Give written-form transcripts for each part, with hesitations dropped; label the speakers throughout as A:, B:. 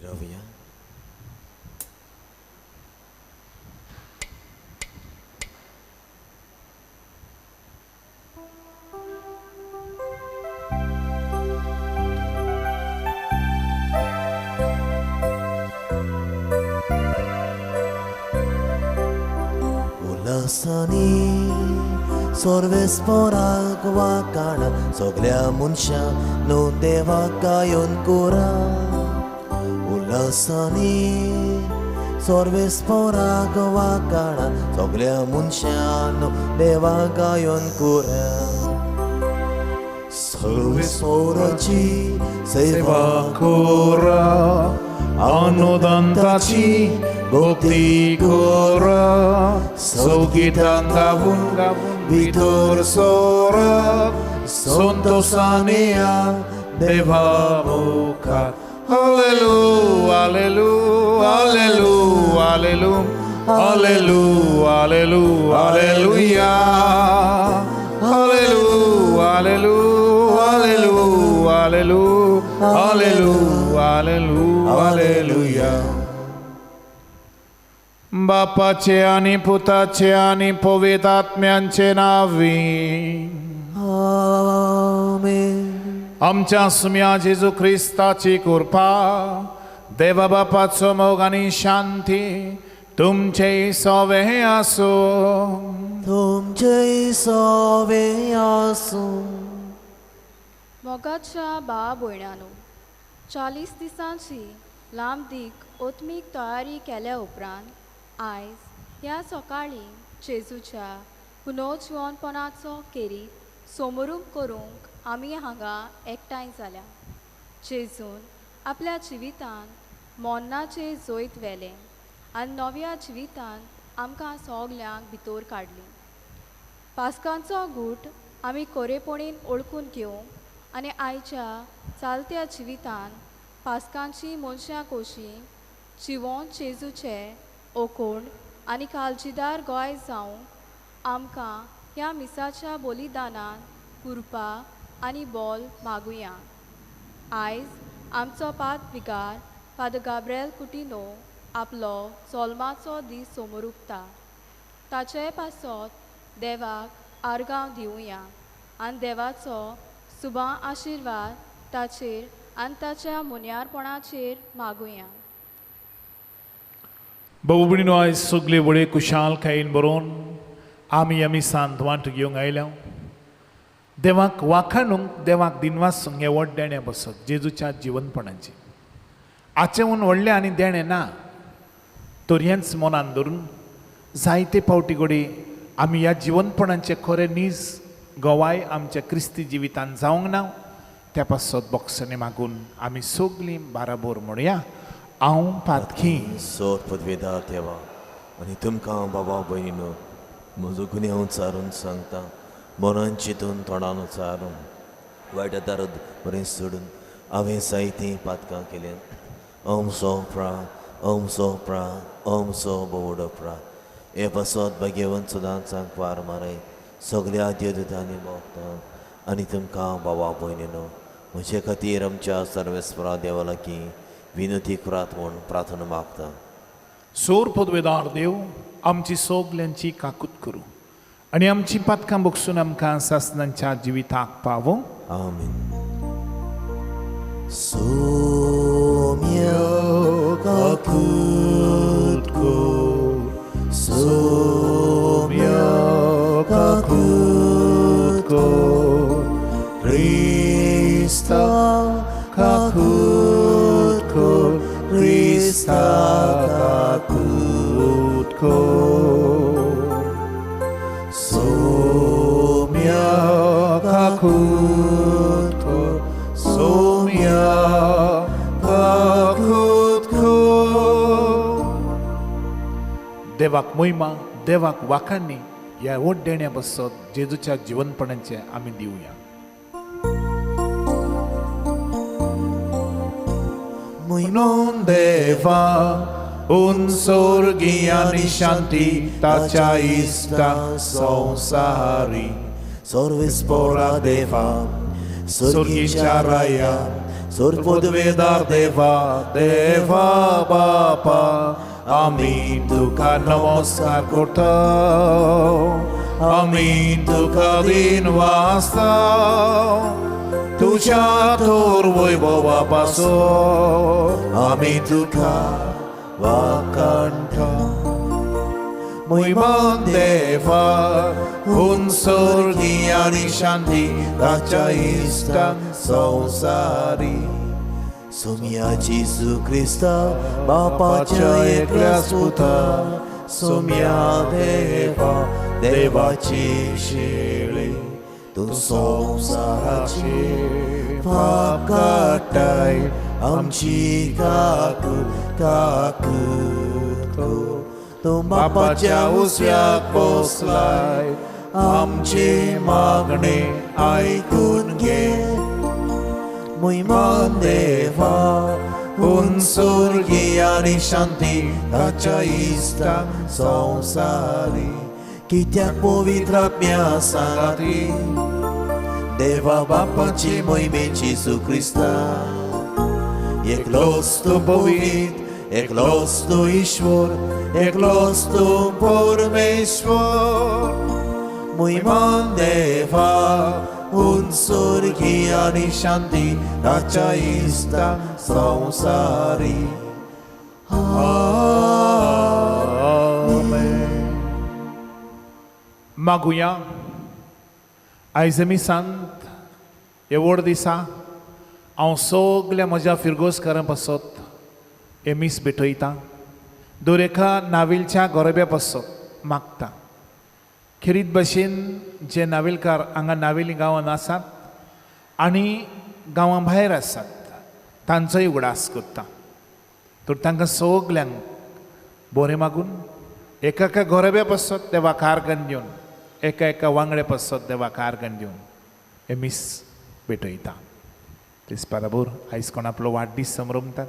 A: रावया. उल्हासांनी सर्वेस्पोराक वाकाणा सगल्या मनशां न्हू देवाक गायोन कोरा. उल्हासांनी सर्वेस्पोराक वाकाणा सगल्या मनशां न्हू देवाक गायोन कोरा. सर्वेस्पोराची सेवा
B: कोरा, अनुदांताची भक्ती कोरा, सौगितां गावून गावून भितर सोरा, संतोषानिया देवा मुखार. हालेलू हालेलू हालेलू हालेलू हालेलू हालेलू हालेलुया. हालेलू हालेलू हालेलू हालेलू हालेलू हालेलू हालेलुया. बापाचे आनी पुताचे आनी पवित्र आत्म्यांचे नावी.
A: आमेन.
B: आमच्या सुम्या जेजू क्रिस्ताची कृपा, देवा बापाचो मोग आनी शांती तुमचे सवे आसूं.
A: तुमचे सवे आसूं.
C: मोगाच्या भाव भयणानो, 40 दिसांची लांब दीक ओत्मीक तयारी केल्या उपरांत आयज ह्या सकाळीं जेजूच्या पुनर्जिवनपणाचो खेरीत सोमरूप करूंक आमी हांगा एकठांय जाल्या. जेजून आपल्या जिवितांत मोन्नाचें जैत व्हेलें आनी नव्या जिवितांत आमकां सगल्यांक भितर काडली. पास्कांचो गूट आमी खरेपणीन ओळखून घेवंक आनी आयच्या चालत्या जिवितांत पास्कांची मनशां कशी जिवोन जेजूचे ओकोण आनी काळजीदार गोंय जावंक आमकां ह्या मिसाच्या बलिदानान कृपा आनी बोल मागुया. आयज आमचो पात विगार फादर गाब्रिएल कुटिनो आपलो सोल्माचो दीस समोर उगता. ताचे पासत देवाक आर्गांव दिवया आनी देवाचो सुबा आशिर्वाद ताचेर आनी ताच्या मुन्यारपणाचेर मागुया.
B: बाबू भयणीनो, आयज सगळे व्हडे खुशालकायेन बरोवन आमी आमी सांत वांट घेवंक आयल्या. देवाक वाखाणूंक, देवाक दिनवासूंक हें व्हड देणें बसत जेजूच्या जिवनपणाचें. हाचें हून व्हडलें आनी देणें ना. तर हेंच मनान धरून जायते फावटी घडये आमी ह्या जिवनपणाचें खरें नीज गवाय आमच्या क्रिस्ती जिवितान जावंक ना. त्या पासत बोगसणें मागून आमी सगलीं बाराबोर म्हणया, हांव पातकी.
A: सोद पदवेदार देवा आनी तुमकां बाबा भयणीनो म्हजो गुन्यांव चारून सांगता. मनान चिंतून तोंडान उचारून वायट दारत बरें सोडून हांवें जायतीं पातकां केल्यात. अमसो प्रा अमसो प्रा अमसो बोवडो प्रा हे पासत भाग्यवंत सदांच वार माराय सगल्या देवदूतांनी भोगता आनी तुमकां बाबा भयणीनो म्हजे खातीर आमच्या सर्वेस्परा देवा लागीं विनंती करात म्हूण प्रार्थना मागता.
B: सोर पदवेदार देव आमची सगल्यांची काकूत करूं आनी आमची पातकां बगसून आमकां सासनांच्या जिविताक पावों.
A: आमेन. सोम्या काकूत कर, सोम्या काकूत कर, क्रिस्ता काकूत कर, क्रिस्ता काकूत कर, सोम्या
B: काकूत कर, सोम्या काकूत कर. देवाक मोहिमा, देवाक वाखाणी ह्या व्हड देण्या बसत जेजूच्या जिवनपणाचें आमी दिवया.
A: म्हणून
B: देवा उन स्वर्गी आनी शांती ताच्या इश्टा संवसारी
A: सर्वेस्पोरा देवा
B: स्वर्गीच्या राया
A: सोर
B: पदवेदार देवा देवा बापा आमी तुका नमस्कार करता आमी तुका दिन वाचता तुज्या थोर वैभवा पासून
A: आमी तुका वाखाणटा
B: मोहिमान देवा हुन स्वर्गी आनी शांती ताच्या इश्टांक संवसारी
A: सोम्या जेजू क्रिस्ता बापाच्या एकल्या पुता सोम्या देवा देवाची शेळी तूं संवसाराची पाप काडटाय आमची काकूत काकूत कर. तूं
B: बापाच्या उस्याक बसलाय आमची मागणी आयकून घे
A: मोहिमान देवा
B: हुन स्वर्गी आनी शांती ताच्या इश्टांक संवसारी
A: कित्याक पवित्र आत्म्या सांगाती देवा बापाची मोहिमेची जेजू क्रिस्ता एकलोच तूं पवित्र एकलोच तूं ईश्वर एकलोच तूं परमेश्वर
B: मोहिमान देवा हुन स्वर्गी आनी शांती ताच्या इश्टांक संवसारी मागुया आयज आमी सांत हे व्हड दिसा हांव सगल्या म्हज्या फिरगोजकारां पासत हे मीस भेटयता दर एका नावेलच्या गोरब्या पासत मागता खेरीत भाशेन जे नावेलकार हांगा नावेली गांवांत आसात आनी गांवां भायर आसात तांचोय उगडास करता तर तांकां सगल्यांक बरें मागून एका एका गोरब्या पासत देवाक आर्गां दिवन एका एका वांगड्या पासत देवाक आर्गां दिवन हे मीस भेटयता तेच बराबर आयज कोण आपलो वाडदीस समरमतात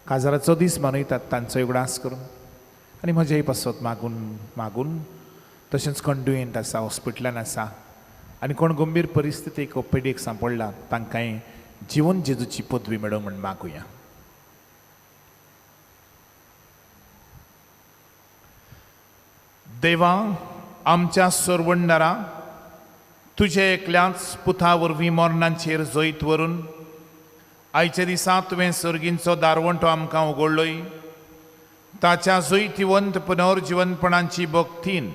B: काजाराचो दीस मनयतात तांचोय उगडास करून आनी म्हज्याय पासत मागून मागून तशेंच कोण दुयेंत आसा हॉस्पिटलान आसा आनी कोण गंभीर परिस्थितीक पेडयेक सांपडला तांकांय जिवन जेजूची पदवी मेळोवंक म्हूण मागुया. देवा आमच्या सोरवणदारा तुजे एकल्याच पुता वरवीं मरणांचेर जैत व्हरून आयच्या दिसा तुवें सर्गींचो दारवंटो आमकां उगडलोय ताच्या जैतिवंत पुनर्जिवंतपणाची भक्तीन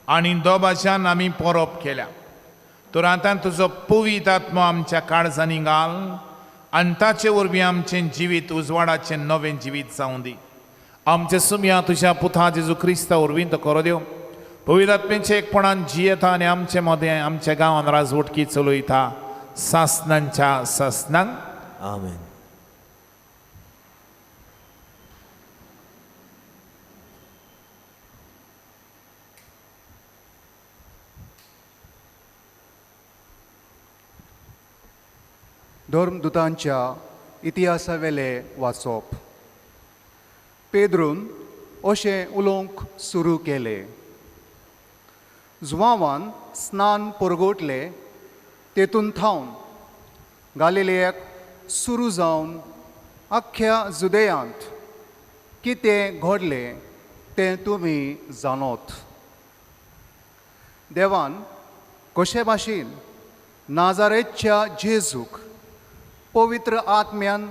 B: आनी दोबाच्यान आमी पोरोप केल्या तर आतां तुजो पवित्र आत्मो आमच्या काळजांनी घाल आनी ताचे वरवीं आमचें जिवीत उजवाडाचें नवें जिवीत जावं दी. आमचें सुमया तुज्या पुता जेजू क्रिस्ता वरवीं तो करो देव पवित्र आत्म्याचे एकपणान जियेता आनी आमचे मदें आमच्या गांवान राजवटकी चलयता सासनांच्या सासनांक.
A: आमेन.
D: धर्मदुतांच्या इतिहासावेले वाचप. पेद्रून अशें उलोवंक सुरू केलें, जुवांवान स्नान परगटले तेतून थावन गालिलेयाक सुरू जावन आख्ख्या जुदेयांत कितें घडलें तें तुमी जाणोत. देवान कशे भाशेन नाजारेच्या जेजूक पवित्र आत्म्यान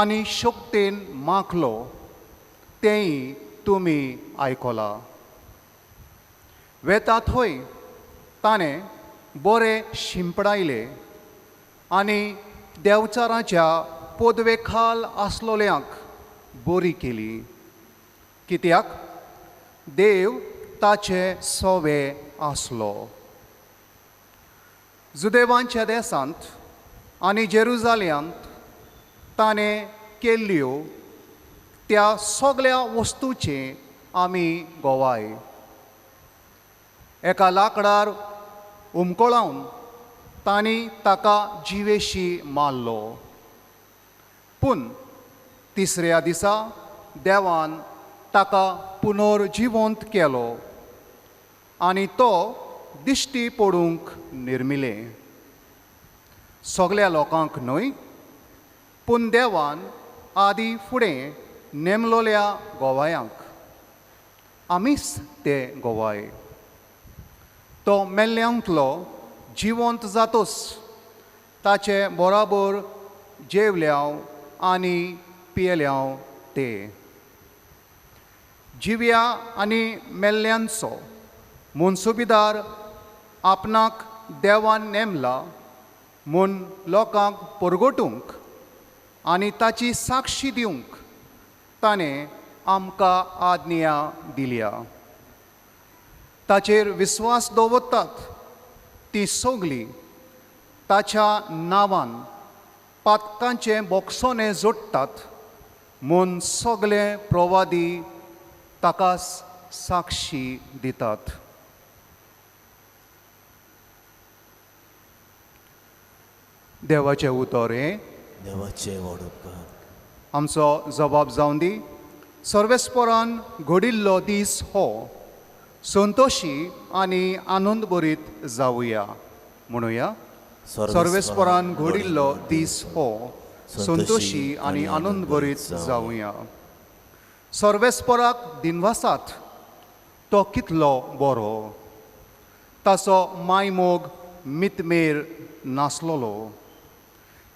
D: आनी शक्तेन माखलो तेंय तुमी आयकलां. वेता थंय ताणें बरें शिंपडायलें आनी देवचाराच्या पदवे खाल आसलोल्यांक बरी केली, कित्याक देव ताचे सोवे आसलो. जुदेवांच्या देसांत आनी जेरुजाल्यांत ताणें केल्ल्यो त्या सगळ्या वस्तूचे आमी गोवाय. एका लाकडार उमकळावन तांणी ताका जिवेशी मारलो, पूण तिसऱ्या दिसा देवान ताका पुनर्जिवंत केलो आनी तो दिश्टी पडूंक निर्मिलें. सगळ्या लोकांक न्हय पूण देवान आदी फुडें नेमलोल्या गोवायांक आमीच ते गोवाय. तो मेल्ल्यांतलो जिवंत जातोच ताचे बराबर जेवल्याव आनी पियेल्याव ते. जिव्या आनी मेल्ल्यांचो मनसुबीदार आपणाक देवान नेमला म्हूण लोकांक परगटूंक आनी ताची साक्षी दिवंक ताणें आमकां आज्ञा दिल्या. ताचेर विस्वास दवरतात ती सगळीं ताच्या नांवान पातकांचें बोगसोने जोडटात म्हूण सगळे प्रवादी ताका साक्षी दितात. देवाचें उतर हें.
A: देवाचें व्हड उपकार.
D: आमचो जबाब जावन दी. सर्वेस्परान घडिल्लो दीस हो संतोशी आनी आनंदभरीत जावया म्हणुया. सर्वेस्परान घडिल्लो दीस हो संतोशी आनी आनंदभरीत जावया. सर्वेस्पराक दिनवासात, तो कितलो बरो, ताचो मायमोग मितमेर नासलोलो.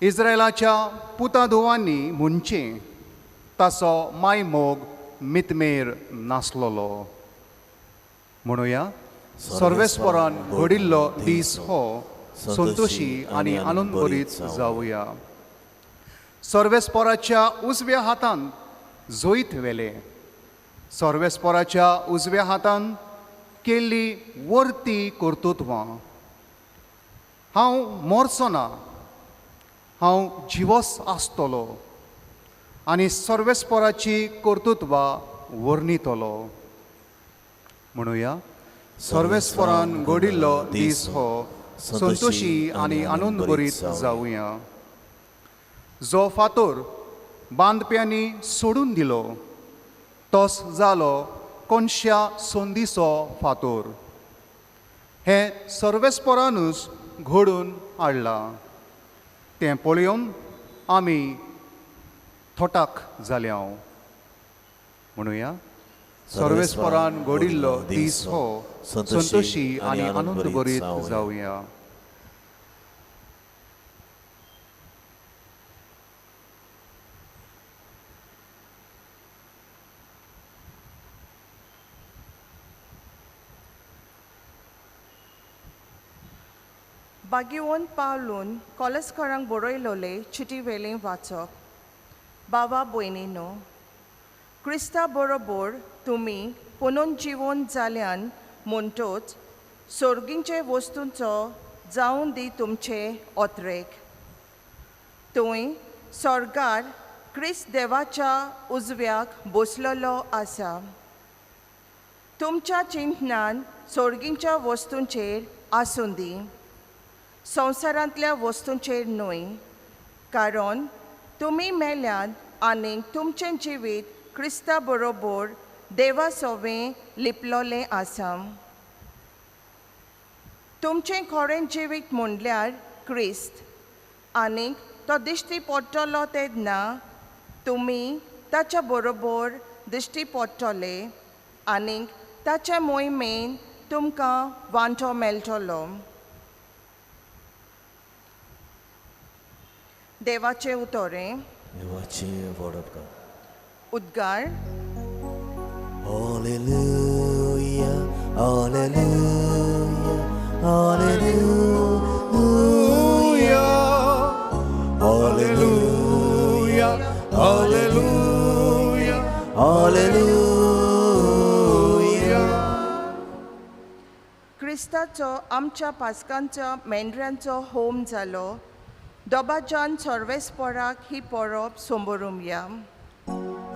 D: इस्रायलाच्या पुता धुवांनी म्हणचें ताचो मायमोग मितमेर नासलोलो. म्हणुया. सर्वेस्परान घडिल्लो दीस हो संतोशी आनी आनंदभरीत जावया. सर्वेस्पराच्या उजव्या हातान जैत व्हेलें. सर्वेस्पराच्या उजव्या हातान केल्ली वर्ती कर्तृत्वां. हांव मरचो ना, हांव जिवोच आसतलो आनी सर्वेस्पराची कर्तृत्वां वर्णितलो. म्हणुया. सर्वेस्परान घडिल्लो दीस हो संतोशी आनी आनंदभरीत जावया. जो फातोर बांदप्यांनी सोडून दिलो तोच जालो कोनशा संदीचो फातोर. हें सर्वेस्परानूच घडून हाडलां. तें पळोवन आमी थोटाक जाल्या. म्हणुया. सर्वेस्परान घडिल्लो दीस हो संतोशी आनी आनंदभरीत जावया.
E: बागिवोन पावलून कॉलेजकारांक बरयलोले चिटी वेलें वाचप. बाबा भयणीनो, क्रिस्ता बरोबर तुमी पुनून जिवन जाल्यान म्हणटोच सोर्गींचे वस्तूंचो जावन दी तुमचे ओतरेक. थंय स्वर्गार क्रिस्त देवाच्या उजव्याक बसलेलो आसा. तुमच्या चिंतनान सोर्गींच्या वस्तूंचेर आसूं दी, संवसारांतल्या वस्तूंचेर न्हय, कारण तुमी मेल्यात आनी तुमचें जिवीत क्रिस्ता बरोबर देवा सोवें लिपलोलें आसा. तुमचें खरें जिवीत म्हणल्यार क्रिस्त आनीक तो दिश्टी पडटलो तेन्ना तुमी ताच्या बरोबर दिश्टी पडटले आनीक ताच्या मोहिमेन तुमकां वांटो मेळटलो. देवाचें उतरें.
A: देवाचें व्हड उपकार.
E: उद्गार.
A: Hallelujah, hallelujah, hallelujah, hallelujah, hallelujah, hallelujah.
E: क्रिस्ताचो आमच्या पास्कांच्या मेंढऱ्यांचो होम जालो. दोबाजान सर्वेस्पराक ही परब सोंबोरुया.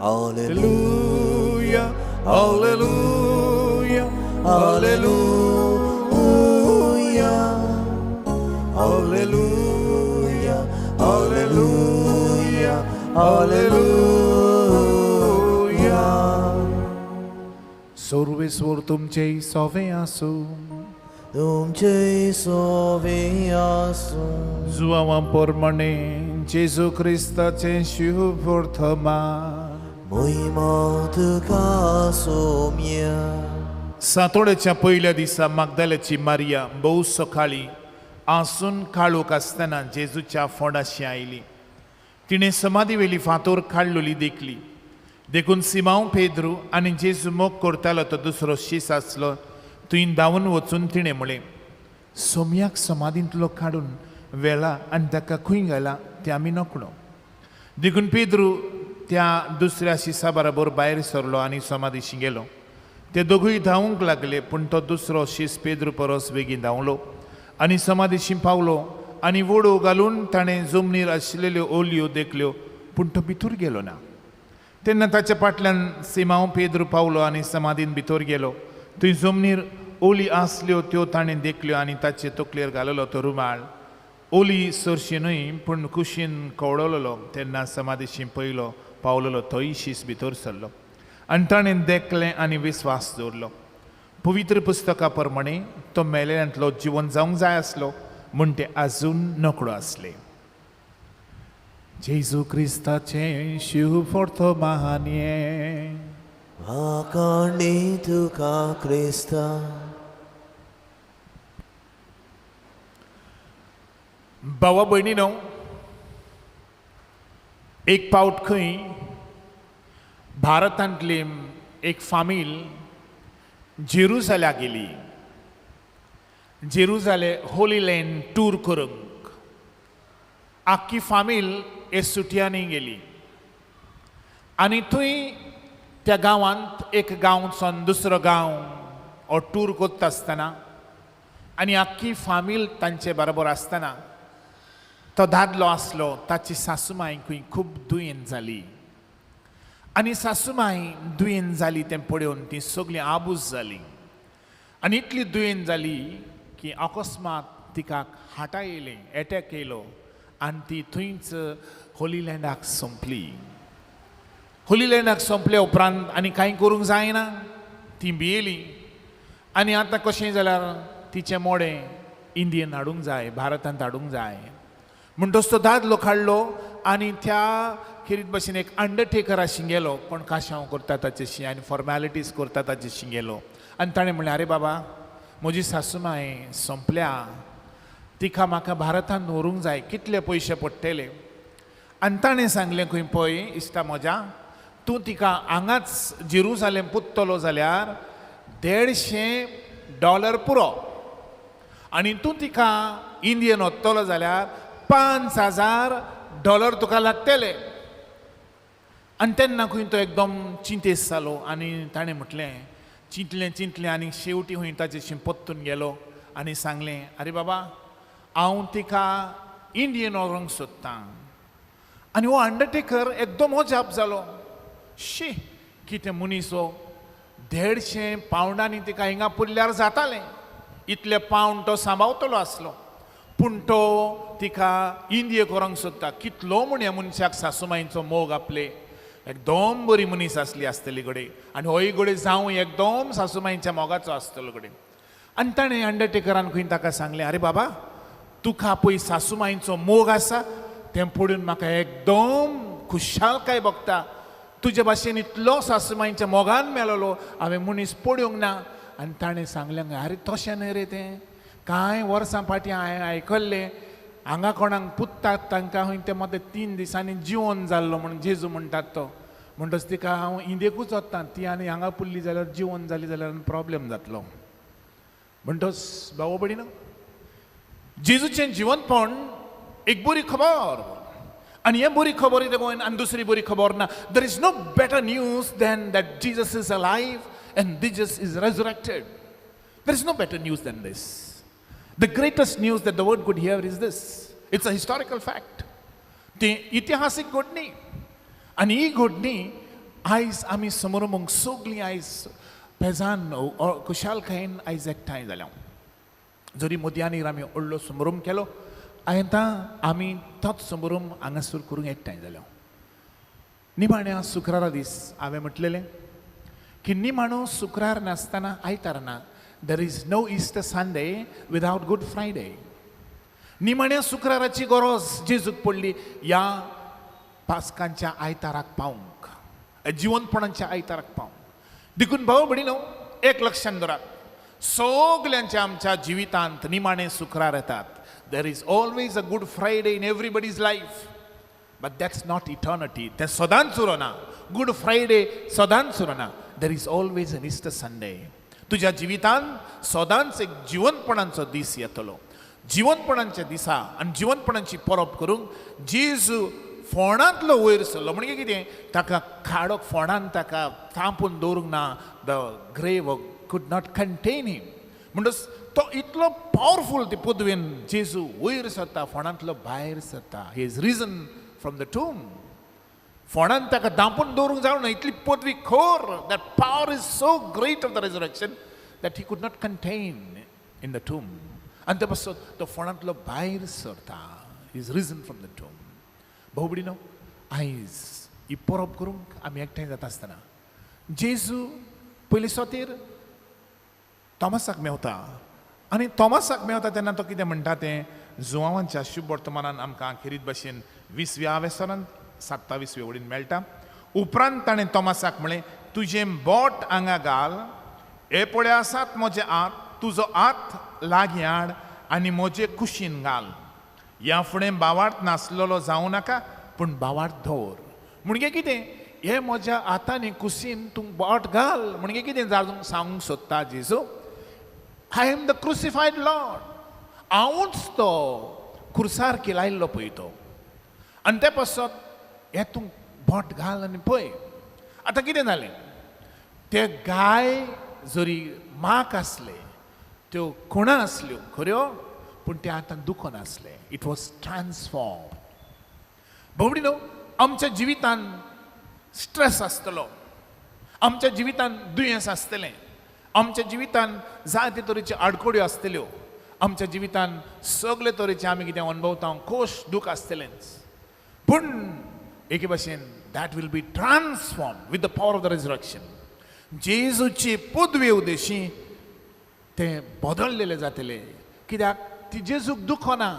A: Hallelujah, hallelujah, hallelujah, hallelujah, hallelujah, hallelujah.
B: सर्वेस्वर तुमचे सोवे आसूं.
A: तुमचे सोवे आसूं.
B: जुवां प्रमाणे जेजू क्रिस्ताचें शिवप्रथमान
A: मोहिमा तुका सोम्या.
B: सातोड्याच्या पयल्या दिसा मागदाल्याची मारिया भोव सकाळी आसून काळोख आसतना जेजूच्या फोंडाशी आयली. तिणें समाधी वेली फातोर काडलोली देखली. देखून सिमांव पेद्रू आनी जेजू मोग करतालो तो दुसरो शीस आसलो थंय धांवून वचून तिणें म्हळें, सोमयाक समाधींतलो काडून व्हेला आनी ताका खंय घाला तें आमी नकळो. देखून पेद्रू त्या दुसऱ्या शिसा बरोबर भायर सरलो आनी समाधीशी गेलो. ते दोगूय धांवूंक लागले, पूण तो दुसरो शीस पेद्रू परस बेगीन धांवलो आनी समाधीशी पावलो आनी वडो घालून ताणें जमनीर आशिल्ल्यो ओलयो देखल्यो, पूण तो भितर गेलो ना. तेन्ना ताच्या फाटल्यान सिमांव पेद्रू पावलो आनी समाधीन भितर गेलो. थंय जमनीर ओली आसल्यो त्यो ताणें देखल्यो आनी ताचे तकलेर घाललो तो रुमाल ओली सरशी न्हय पूण कुशीन कवळलेलो. तेन्ना समाधीशी पयलो पावलेलो तोय शीस भितर सरलो आनी ताणें देखलें आनी विस्वास दवरलो. पवित्र पुस्तका प्रमाणे तो मेलेल्यांतलो जिवन जावंक जाय आसलो म्हूण ते आजून नकळो आसले. जेजू क्रिस्ताचें शिव फोर्तो महान्ये.
A: वाखाणी तुका क्रिस्ता.
B: भावा भयणीनो, एक पावट खंय भारतांतली एक फामील जेरुजाल्या गेली, जेरुजाले होली लँड टूर करूंक. आख्खी फामील हे सुटयांनी गेली आनी थंय त्या गांवांत एक गांवसून दुसरो गांव हो टूर करता आसतना आनी आख्खी फामील तांचे बरोबर आसतना तो दादलो आसलो ताची सासूमाय खंय खूब दुयेंत जाली आनी सासूमाय दुयेंत जाली तें पळोवन ती सगळीं आबूज जाली आनी इतली दुयेंत जाली की अकस्मात तिका हार्टा येयलें, एटॅक येयलो आनी ती थंयच होली लँडाक सोंपली. होली लँडाक सोंपले उपरांत आनी कांय करूंक जायना, ती भियेली आनी आतां कशें जाल्यार तिचें मोडें इंडियेन हाडूंक जाय, भारतांत हाडूंक जाय. म्हणटच तो दादलो काडलो आनी त्या खेरीत भशेन एक अंडरटेकर आशिल्लो गेलो, कोण काशांव करता ताचेशी आनी फॉर्मेलिटीज करता ताचेशी गेलो आनी ताणें म्हणलें, आरे बाबा म्हजी सासूमाय सोंपल्या, तिका म्हाका भारतांत व्हरूंक जाय, कितले पयशे पडटले? आनी ताणें सांगलें, खंय पळय इश्टा म्हज्या, तूं तिका हांगाच जेरुजालेम पुत्तलो जाल्यार $150 पुरो आनी तूं तिका इंडियन वतलो जाल्यार $5,000 तुका लागतले. आनी तेन्ना खंय तो एकदम चिंतेस्त जालो आनी ताणें म्हटलें, चिंतलें चिंतलें आनी शेवटी खंय ताचेशी परतून गेलो आनी सांगलें, आरे बाबा हांव तिका इंडियन व्हरूंक सोदतां. आनी हो अंडरटेकर एकदम अजाप जालो, शी कितें मनीस हो, 150 पावंडांनी तिका हिंगा पुरल्यार जातालें, इतले पावंड तो सांबावतलो आसलो, पूण तो तिका इंडिये करूंक सोदता. कितलो म्हण ह्या मनशाक सासूमाईचो मोग आपले, एकदम बरी मनीस आसली आसतली घडये आनी होय घडये जावं एकदम सासूमाईच्या मोगाचो आसतलो घडये. आनी ताणें अंडरटेकरान खंय ताका सांगलें, आरे बाबा तुका पळय सासूमाईचो मोग आसा तें पळोवन म्हाका एकदम खुशालकाय भोगता, तुजे भाशेन इतलो सासूमाईच्या मोगान मेळलो हांवें मनीस पळोवंक ना. आनी ताणें सांगलें, आरे तशें न्हय रे तें, कांय वर्सां फाटीं हांवें आयकल्लें हांगा कोणाक पुत्तात तांकां खंय ते मदें 3 दिसांनी जिवन जाल्लो म्हण जेजू म्हणटात तो, म्हणटच तिका हांव इंडियेकूच वता, ती आनी हांगा पुरली जाल्यार जिवन जाली जाल्यार प्रॉब्लेम जातलो. म्हणटच भाव भयणीनो, जेजूचें जिवनपण एक बरी खबर आनी हें बरी खबर कितें गोंयान आनी दुसरी बरी खबर ना. There is no better news than that Jesus is alive and Jesus is resurrected. There is no better news than this. The greatest news that the world could hear is this. It's a historical fact. ती इतिहासीक घडणी आनी ही घडणी आयज आमी समोर सगळीं आयज पेजान खुशालकायेन आयज एकठांय जाल्या. जरी मोदयांनी आमी व्हडलो समारंभ केलो, आतां आमी तोच समारंभ हांगासर करूंक एकठांय जाल्या. निमाण्या शुक्रारा दीस हांवें म्हटलेलें की निमाणो शुक्रार नासतना आयतार ना. There is no Easter Sunday without Good Friday. निमाण्या शुक्राराची गरज जेजूक पडली ह्या पास्कांच्या आयताराक पावंक, जिवंतपणाच्या आयताराक पावंक. देखून भाव भयणीनो, एक लक्षांत दवरात, सगल्यांच्या आमच्या जिवितांत निमाणे शुक्रार येतात. There is always a Good Friday in everybody's life, but that's not eternity. तें सदांच उरना. गुड फ्रायडे सदांच उरना. There is always an Easter Sunday. तुज्या जिवितांत सदांच एक जिवंतपणाचो दीस येतलो. जिवंतपणाच्या दिसा आनी जिवंतपणाची परब करूंक जेजू फोंडांतलो वयर सरलो. म्हणजे कितें, ताका खाडक फोंडान ताका धांपून दवरूंक ना. The grave could not contain him. म्हणटच तो इतलो पावरफूल, ती पदवेन जेजू वयर सरता, फोंडांतलो भायर सरता. He is risen from the tomb. फोंडान ताका धांपून दवरूंक जावं ना, इतली पदवी खोर. That power is so great of the resurrection that he could not contain in the tomb. आनी ते पासत तो फोंडांतलो भायर सरता. Is risen from the tomb. भाव भयणीनो, आयज ही परब करूंक आमी एकठांय जाता आसतना जेजू पयली सोतीर थॉमसाक मेवता. आनी थॉमसाक मेवता तेन्ना तो कितें म्हणटा तें जुवांवांच्या शुभ वर्तमानान आमकां खेरीत भाशेन 20व्या आवेसरान 27वे वडीन मेळटा. उपरांत ताणें थॉमसाक म्हणलें, तुजें बोट हांगा घाल, हे पळय आसात म्हजे हात, तुजो हात लागीं हाड आनी म्हजे कुशीन घाल. ह्या फुडें भावार्थ नासलेलो जावं नाका, पूण भावार्थ दवर. म्हणजे कितें, हे म्हज्या हातांनी कुशीन तूं बोट घाल. म्हणजे कितें जाणून सांगूंक सोदता जेजू? I am the crucified Lord. हांवूच तो खुर्सार किलायल्लो पळय तो. आनी ते पासत हे तूं बोट घाल आनी पळय. आतां कितें जालें, ते गाय जरी माक आसले, त्यो खुणा आसल्यो खऱ्यो, पूण ते आतां दुखोन आसले. It was transform. भोवडी न्हू, आमच्या जिवितांत स्ट्रेस आसतलो, आमच्या जिवितांत दुयेंस आसतलें, आमच्या जिवितांत जायते तरेच्यो आडखळ्यो आसतल्यो, आमच्या जिवितांत सगळे तरेचे आमी कितें अणभवता, खोश दूख आसतलेंच. पूण एके भाशेन that will be transform with the power of the resurrection. जेजूची पदवी उद्देशी तें बदललेलें जातलें. कित्याक ती जेजूक दुखना.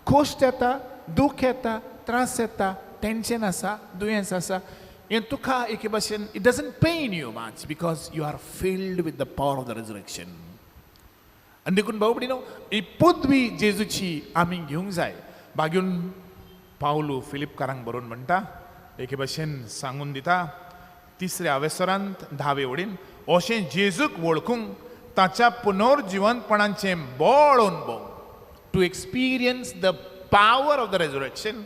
B: खोश्ट येता, दूख येता, त्रास येता, टेंशन आसा, दुयेंस आसा, हें तुका एके भाशेन it doesn't pain you much because you are filled with the power of the resurrection. आनी देखून भाऊ भयणीनो, ही पदवी जेजूची आमी घेवंक जाय. बागून पावलू फिलिपकारांक बरोवन म्हणटा, एके भाशेन सांगून दिता, तिसऱ्या अवेसरांत 10वे वडीन, अशें जेजूक वळखूंक, ताच्या पुनर्जिवंतपणाचें बळ अणभव, to experience the power of the resurrection,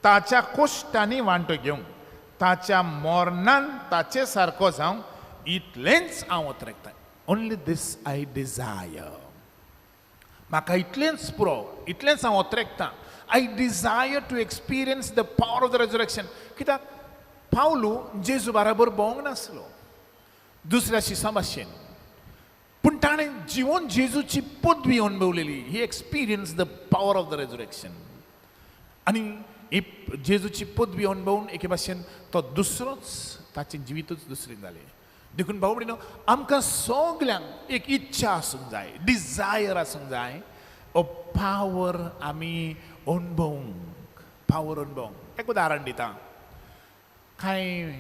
B: ताच्या कोश्टांनी वांटो घेवंक, ताच्या मरणान ताचे सारको जावंक, इतलेंच हांव अत्रेकतां. Only this I desire. म्हाका इतलेंच पुरो, इतलेंच हांव अत्रेकतां. I desire to experience the power of the resurrection. कित्याक पावलू जेजू बराबर भोंवंक नासलो दुसऱ्या शिसां भाशेन, पूण ताणें जिवन जेजूची पदवी अणभवलेली. He experience the power of the resurrection. आनी ही जेजूची पदवी अणभवून एके भाशेन तो दुसरोच, ताचें जिवितूच दुसरें जालें. देखून भाऊ भयणीनो, आमकां सगल्यांक एक इच्छा आसूंक जाय, डिजायर आसूंक जाय हो पावर आमी अणभवूंक, पावर अणभवूंक. एक उदाहरण दिता. कांय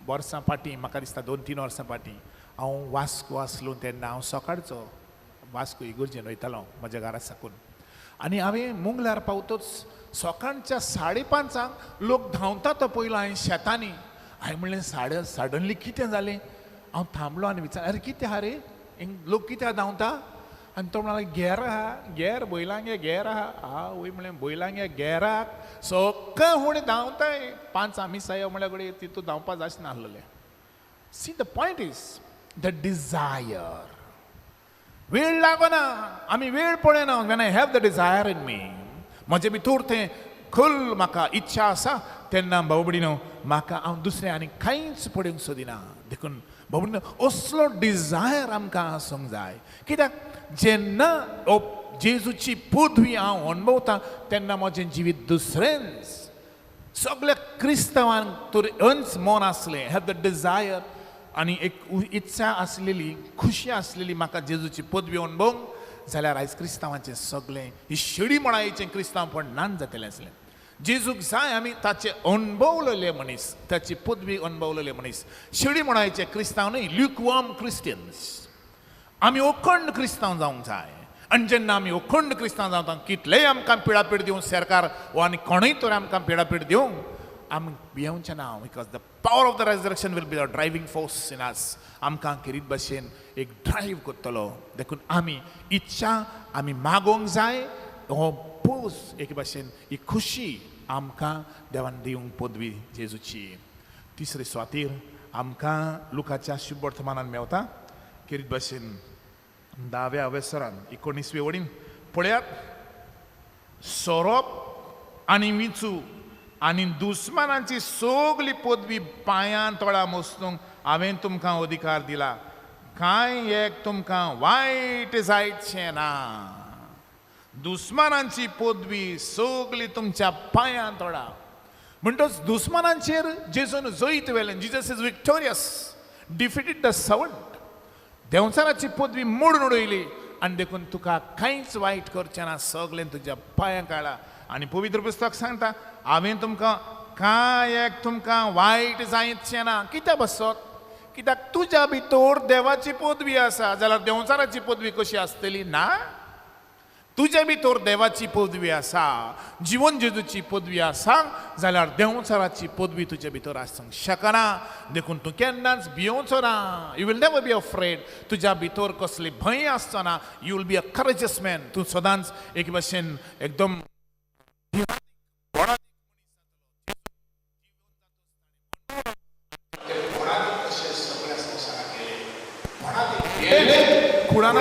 B: वर्सां फाटीं, म्हाका दिसता 2-3 वर्सां फाटीं, हांव वास्को आसलो तेन्ना हांव सकाळचो वास्को इगर्जेन वयतालो म्हज्या घरा साकून. आनी हांवें मुंगल्यार पावतच सकाळच्या 5:30 लोक धांवता तो पयलो हांवें शेतांनी. हांवें म्हणलें, साडे सडनली कितें जालें? हांव थांबलो आनी विचार, अरे कितें आहा रे, लोक कित्याक धांवता? आनी तो म्हणलो, गेर आहा, गेर, बैलांगे गेर आहा. आवय म्हणलें, बैलांगे गेराक सगळे हुणे धांवताय. 5 मिसायो म्हणल्या कडेन तितू धांवपा जायच नासलेलें. See, the point is the desire. वेळ लागना, आमी वेळ पळयना. When I have the desire in me, म्हजे भितर तें खोल म्हाका इच्छा आसा, तेन्ना भाऊ भयणीनो, म्हाका हांव दुसरें आनी कांयच पळोवंक सोदिना. देखून भाऊ भयणीनो, असलो डिजायर आमकां आसूंक जाय. कित्याक जेन्ना हो जेजूची पदवी हांव अणभवता तेन्ना म्हजें जिवीत दुसरेंच. सगल्या क्रिस्तांवांक तर अंच मन आसलें, have the Dzire आनी एक इत्सा आसलेली, खुशी आसलेली म्हाका जेजूची पदवी अणभवंक. जाल्यार आयज क्रिस्तांवाचें सगळें ही शिडी म्हणायचें क्रिस्तांवपण नान जातलें आसलें. जेजूक जाय आमी ताचे अणभवलेले मनीस, ताची पदवी अणभवलेले मनीस. शिडी म्हणायचे क्रिस्तांव न्हय, ल्युकवॉर्म क्रिस्टियन्स. आमी अखंड क्रिस्तांव जावंक जाय. आनी जेन्ना आमी अखंड क्रिस्तांव जावता, कितलेय आमकां पिडापीड दिवं सरकार वा आनी कोणूय तर आमकां पिडापीड दिवं, आमी भियेवचें ना, because the power of the resurrection will be the driving force in us. आमकां खेरीत भाशेन एक ड्रायव्ह करतलो. देखून आमी इच्छा आमी मागोवंक जाय. हो पोस एके भाशेन ही खुशी आमकां देवान दिवंक पदवी जेजूची. तिसरे सुवातीर आमकां लुकाच्या शुभ वर्तमानान मेवता खेरीत भाशेन 10व्या अवेसरान 19वे वडीन पळयात, सोरोप आनी विंचू आनी दुस्मानाची सगली पदवी पांयां तोळा मस्तूंक हांवें तुमकां अधिकार दिला, कांय एक तुमकां वायट जायचें ना. दुस्मानांची पदवी सगली तुमच्या पांयां तोळा. म्हणटच दुस्मानांचेर जेजून जैत व्हेलें. Jesus is victorious, defeated the serpent. देंवचाराची पदवी मोडून उडयली आनी देखून तुका कांयच वायट करचें ना, सगलें तुज्या पांयां काडा. आनी पवित्र पुस्तक सांगता, हांवें तुमकां कांय एक तुमकां वायट जायचें ना. कित्याक बसत? कित्याक तुज्या भितर देवाची पदवी आसा जाल्यार देंवचाराची पदवी कशी आसतली ना? तुज्या भितर देवाची पदवी आसा, जिवन जेजूची पदवी आसा जाल्यार देंवचाराची पदवी तुज्या भितर आसूंक शकना. देखून तूं केन्नाच भियोवचो ना. You will never be afraid. तुज्या भितर कसली भंय आसचो ना. You will be a courageous man. तूं सदांच एक भाशेन एकदम कुडान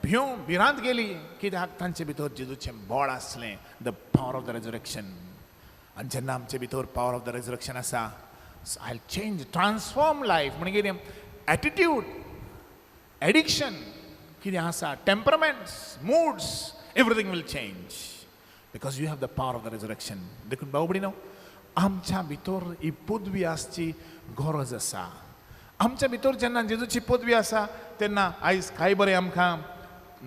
B: भिवं भिरांत गेली, कित्याक तांचे भितर जेजूचें बळ आसलें, the power of the resurrection. आनी जेन्ना आमचे भितर पावर ऑफ the resurrection आसा, I change transform life. म्हणजे कितें? एटिट्यूड, एडिक्शन कितें आसा, temperaments, moods, everything will change because you have the power of the resurrection. देखून भाव भयणीनो, आमच्या भितर ही पदवी आसची गरज आसा. आमच्या भितर जेन्ना जेजूची पदवी आसा तेन्ना आयज काय बरें आमकां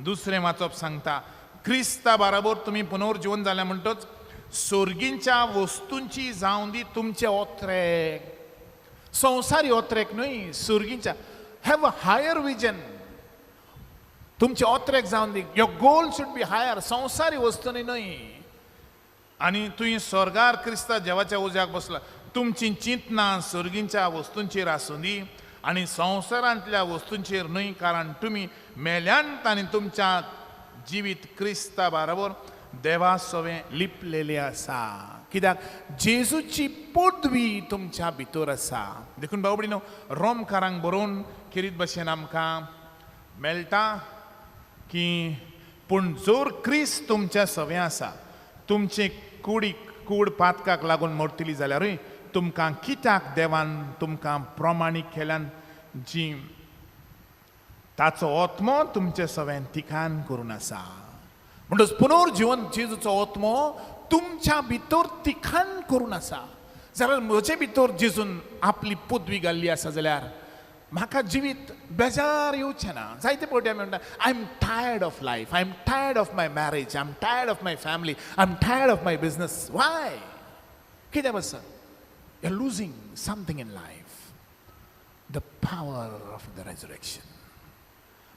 B: दुसरें वाचप सांगता, क्रिस्ता बाराबर तुमी पुनर्जिवन जाल्या म्हणटच सोर्गींच्या वस्तूंची जावं दी तुमचे ओत्रेक, संवसारी ओत्रेक न्हय, सोर्गींच्या. Have a higher vision. तुमचे ओत्रेक जावन दी. Your goal should be higher, संवसारी वस्तूंनी न्हय. आनी तुवें स्वर्गार क्रिस्ता देवाच्या उज्याक बसला, तुमची चिंतनां सोर्गींच्या वस्तूंचेर आसूं दी आनी संवसारांतल्या वस्तूंचेर न्हय, कारण तुमी मेल्यांत आनी तुमच्या जिवीत क्रिस्ता बाराबर देवा सवें लिपलेलें आसा. कित्याक जेजूची पदवी तुमच्या भितर आसा. देखून भाव भयणीनो, रोमकारांक बरोवन खेरीत भाशेन आमकां मेळटा की पूण जर क्रिस्त तुमच्या सवें आसा, तुमचे कुडीक कूड पातकाक लागून मरतली जाल्यारूय तुमकां कित्याक देवान तुमकां प्रमाणीक केल्यान जी ताचो आत्मो तुमचे सवें तिकान करून आसा. म्हणटच पुनर्जिवन जेजूचो आत्मो तुमच्या भितर तिखान करून आसा. जाल्यार म्हजे भितर जेजून आपली पदवी घाल्ली आसा जाल्यार म्हाका जिवीत बेजार येवचें ना. जायते फावटी आमी म्हणटा, I am tired of life, I am tired of my marriage, I am tired of my family, I am tired of my business. Why? कित्याक आसा? You are losing something in life, the power of the resurrection.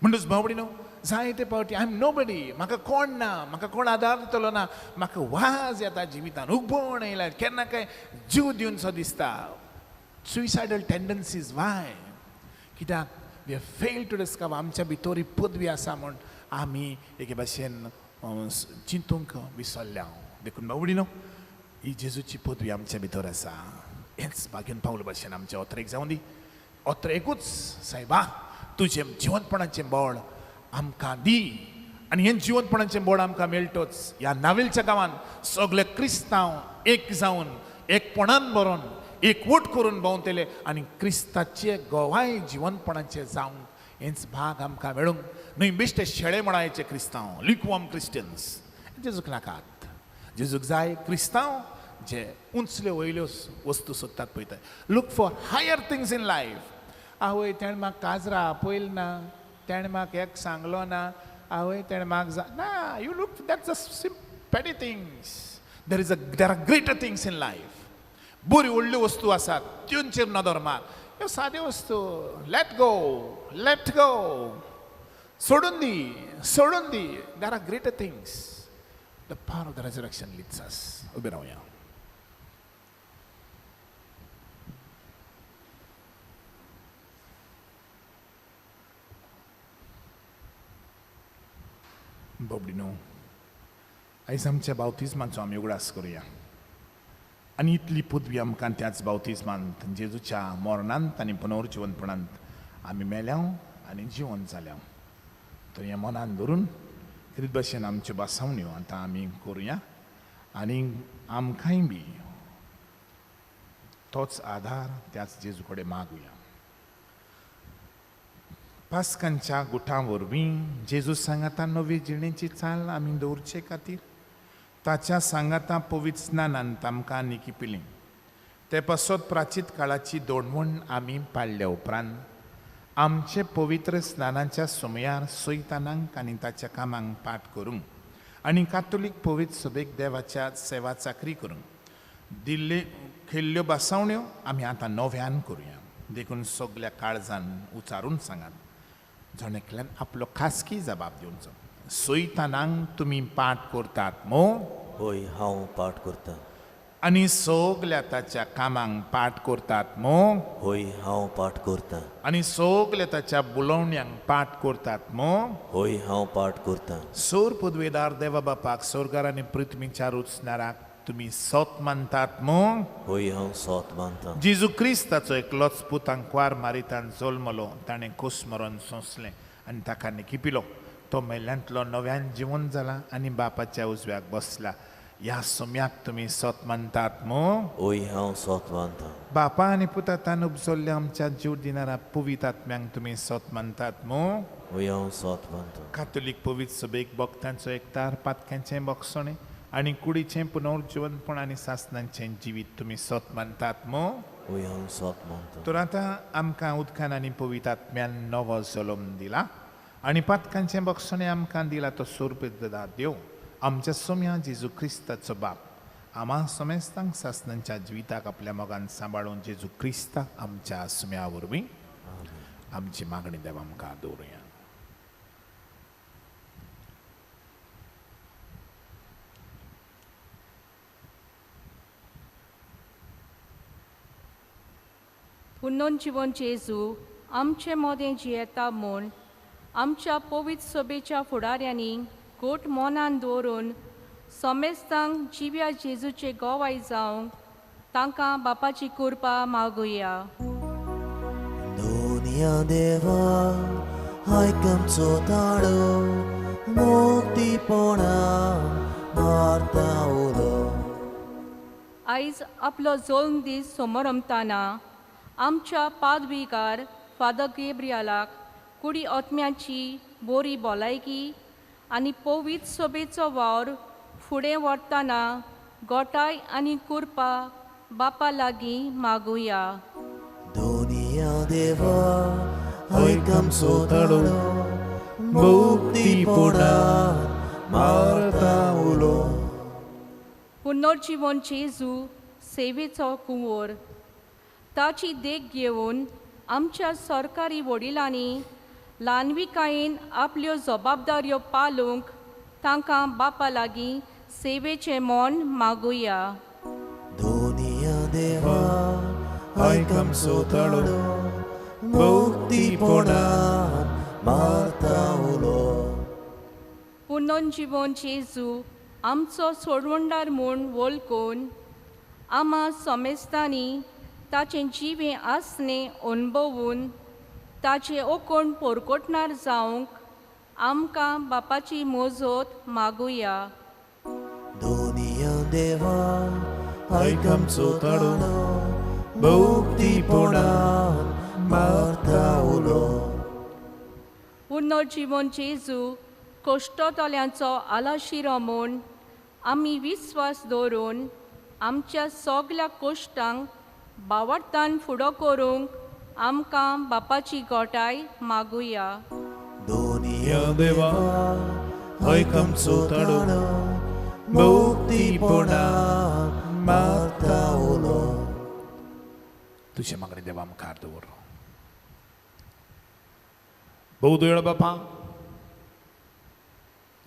B: म्हणटच भाव भयणीनो, जायते फावटी I am nobody, म्हाका कोण ना, म्हाका कोण आदार दितलो ना, म्हाका वाज येता जिवितान, उगबण येयल्या, केन्ना काय जीव दिवनसो दिसता, सुयसायडल टेंडन्सीज. वाय? कित्याक we have fail to discover आमच्या भितर ही पदवी आसा म्हूण आमी एके भाशेन चिंतूंक विसरल्या. देखून भाव भयणीनो, ही जेजूची पदवी आमच्या भितर आसा. हेंच भाग्यान पावल भाशेन आमच्या ओत्रेक जावं दी. ओत्रेकूच सायबा तुजें जिवंतपणाचें बळ आमकां दी. आनी हें जिवंतपणाचें बळ आमकां मेळटोच ह्या नावेलच्या गांवांत सगळे क्रिस्तांव एक जावन एकपणान बरोवन एकवट करून भोंवतले आनी क्रिस्ताचे गोवाय जिवंतपणाचे जावंक हेंच भाग आमकां मेळूंक न्हय. बेश्टे शेळे म्हणायचे क्रिस्तांव, ल्युकवॉर्म क्रिस्टियन्स जेजूक नाकात. जेजूक जाय क्रिस्तांव जे उंचल्यो वयल्यो वस्तू सोदतात पळयतात. Look for higher things in life. आवय तेणें म्हाका काजरा आपयलें ना, तेणें म्हाका एक सांगलो ना, आवय तेणें म्हाका जा ना. You look, that's a petty things. There are greater things in life. बऱ्यो व्हडल्यो वस्तू आसात त्योंचेर नदर मार. ह्यो साद्यो वस्तू let go, let go, सोडून दी, सोडून दी. There are greater things. The power of the resurrection leads us. उबे रावया. बाबडी न्हू, आयज आमच्या बावतिज्माचो आमी उगडास करुया आनी इतली पदवी आमकां त्याच बावतिज्मांत जेजूच्या मरणांत आनी पुनर्जिवनपणांत आमी मेल्या आनी जिवन जाल्या. तर हें मनान धरून तेच भशेन आमच्यो बासावण्यो आतां आमी करुया आनी आमकांय बी तोच आधार त्याच जेजू कडेन मागुया. पास्कांच्या गुठां वरवीं जेजू सांगाता नवी जिणेची चाल आमी दवरचे खातीर ताच्या सांगाता पवित्र स्नानान आमकां निकी पिली. ते पासत प्राचीत काळाची दोडवण आमी पाळल्या उपरांत आमचे पवित्र स्नानाच्या समयार सैतानांक आनी ताच्या कामांक पाठ करूंक आनी कातोलीक पवित्र सभेक देवाच्या सेवा चाकरी करूंक दिल्ले केल्ल्यो बासावण्यो आमी आतां नव्यान करुया. देखून सगल्या काळजान उचारून सांगात, जण एकल्यान आपलो खासगी जबाब दिवचो. सैतानांक तुमी पाठ करतात मो?
A: हय, हांव पाठ करतां.
B: आनी सगल्या ताच्या कामांक पाठ करतात मो?
A: हय, हांव पाठ करतां.
B: आनी सगल्या ताच्या बुलोवण्यांक पाठ करतात मो?
A: हय, हांव पाठ करतां.
B: सोर पदवेदार देवा बापाक सोरगार आनी पृथ्वीच्या रुचणाराक तुमी सोत मानतात मो?
A: हय, हांव सोत मानतां.
B: जेजू क्रिस्ताचो एकलोच पूत आंकवार मारितान जल्मलो. ताणें कोस मरण सोंसलें आनी ताका निकिपिलो. तो मेल्ल्यांतलो नव्यान जिवन जाला आनी बापाच्या उजव्याक बसला. ह्या सोम्याक तुमी सोत मानतात मो?
A: हय, हांव सोत मानतां.
B: बापा आनी पुतान उपजल्ल्या आमच्या जीव दिनारा पवित्र आत्म्यांक तुमी सोत मानतात मो?
A: हय, हांव सोत मानतां.
B: कातोलीक पवित्र सभेक भक्तांचो एकतार, पातक्यांचें बक्षणें आनी कुडीचें पुनर्जिवनपण आनी सासनांचें जिवीत तुमी सोत मानतात मो?
A: हय, हांव सोत मानतां.
B: तर आतां आमकां उदकान आनी पवित्र आत्म्यान नवो जल्म दिला आनी पातकांचें बक्षणें आमकां दिला तो सोरपेदा देव आमच्या सोम्या जेजू क्रिस्ताचो बाप आमा समेस्तांक सासनांच्या जिविताक आपल्या मोगान सांबाळून जेजू क्रिस्ता आमच्या सुम्या वरवीं आमची मागणी देवा आमकां दवरुया.
F: पुनोन जिवन जेजू आमचे मोदें जियेता म्हूण आमच्या पवित्र सभेच्या फुडाऱ्यांनी गोट मोनान दवरून समेस्तांक जिव्या जेजूचे गोवाय जावंक तांकां बापाची कृपा मागुया.
A: दुनिया देवा आयक आमचो ताळो, मुक्तीपणा मारता उलो.
F: आयज आपलो जल्म दीस समरमताना आमच्या पादविगार फादर गेब्रियालाक कुडी आत्म्याची बोरी भलायकी आनी पवित्र सभेचो वावर फुडें व्हरतना गोटाय आनी कृपा बापा लागीं मागुया.
A: दुनिया देवा आयक आमचो ताळो, मुक्तीपणा मारता उलो.
F: पुनर्जिवन जेजू सेवेचो कुंवर ताची देख घेवन आमच्या सरकारी वडिलांनी ल्हानविकायेन आपल्यो जबाबदाऱ्यो पालूंक तांकां बापा लागीं सेवेचें मन मागुया.
A: दुनिया देवा आयक आमचो ताळो, मुक्तीपणा मारता उलो.
F: पुनर्जिवन जेजू आमचो सोडवणदार म्हूण वळखून आमा समेस्तांनी ताचें जिवें आसणें अणभवून ताचें ओकोण पोरकोटणार जावंक आमकां बापाची मोजत मागुया.
A: दुनिया देवा आयक आमचो ताळो, मुक्तीपणा मारता उलो.
F: पुनर्जिवन जेजू कश्टतल्यांचो आलाशिरो म्हूण आमी विस्वास दवरून आमच्या सगल्या कश्टांक बावडतान फुडो करूंक आमकां बापाची गोटाय मागुया.
A: दोनिया
B: देवा हय आमचो ताळो
A: मुक्तीपणा मारता उलो.
B: तुजे मागणी देवा मुखार दवर. भोव दुयळ बापा,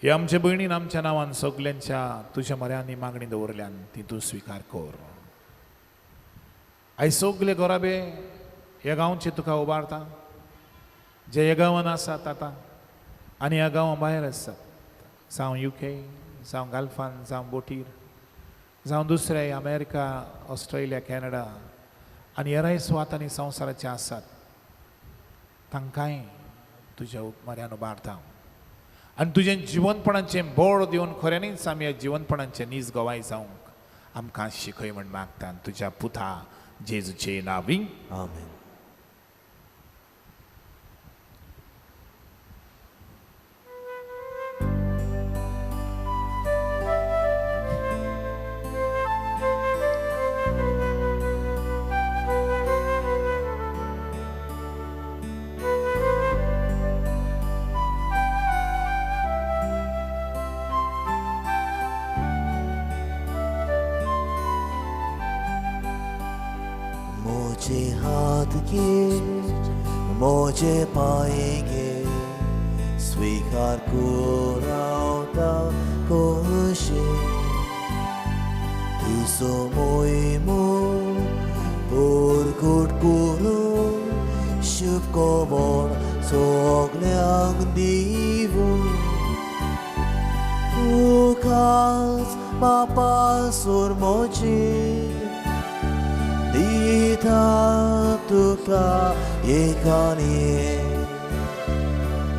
B: हे आमचे भयणीन आमच्या नांवान सगल्यांच्या तुज्या म्हऱ्यांनी मागणी दवरल्यान ती तूं स्विकार कर. आयज सगले घराबे ह्या गांवचे तुका उबारता, जे ह्या गांवान आसात आतां आनी ह्या गांवां भायर आसात, जावं युके, जावं गाल्फान, जावं बोटीर, जावं दुसरे अमेरिका, ऑस्ट्रेलिया, कॅनडा आनी हेराय सुवातांनी संवसाराचे आसात, तांकांय तुज्या म्हऱ्यान उबारता आनी तुजें जिवनपणाचें बळ दिवन खऱ्यांनीच आमी ह्या जिवनपणाचें नीज गवाय जावंक आमकां शिकय म्हण मागता तुज्या पुता जेजूचे नांवी.
A: आमेन. मोजे हाथ के मोजे पाएंगे स्वीकार कुरावता कोशे तुसो मोहिमो पुरकुट कुरू शुभ खबर सगल्यांक दिवूं तुकाच बापा सूर मोजी दिता तुका एकाने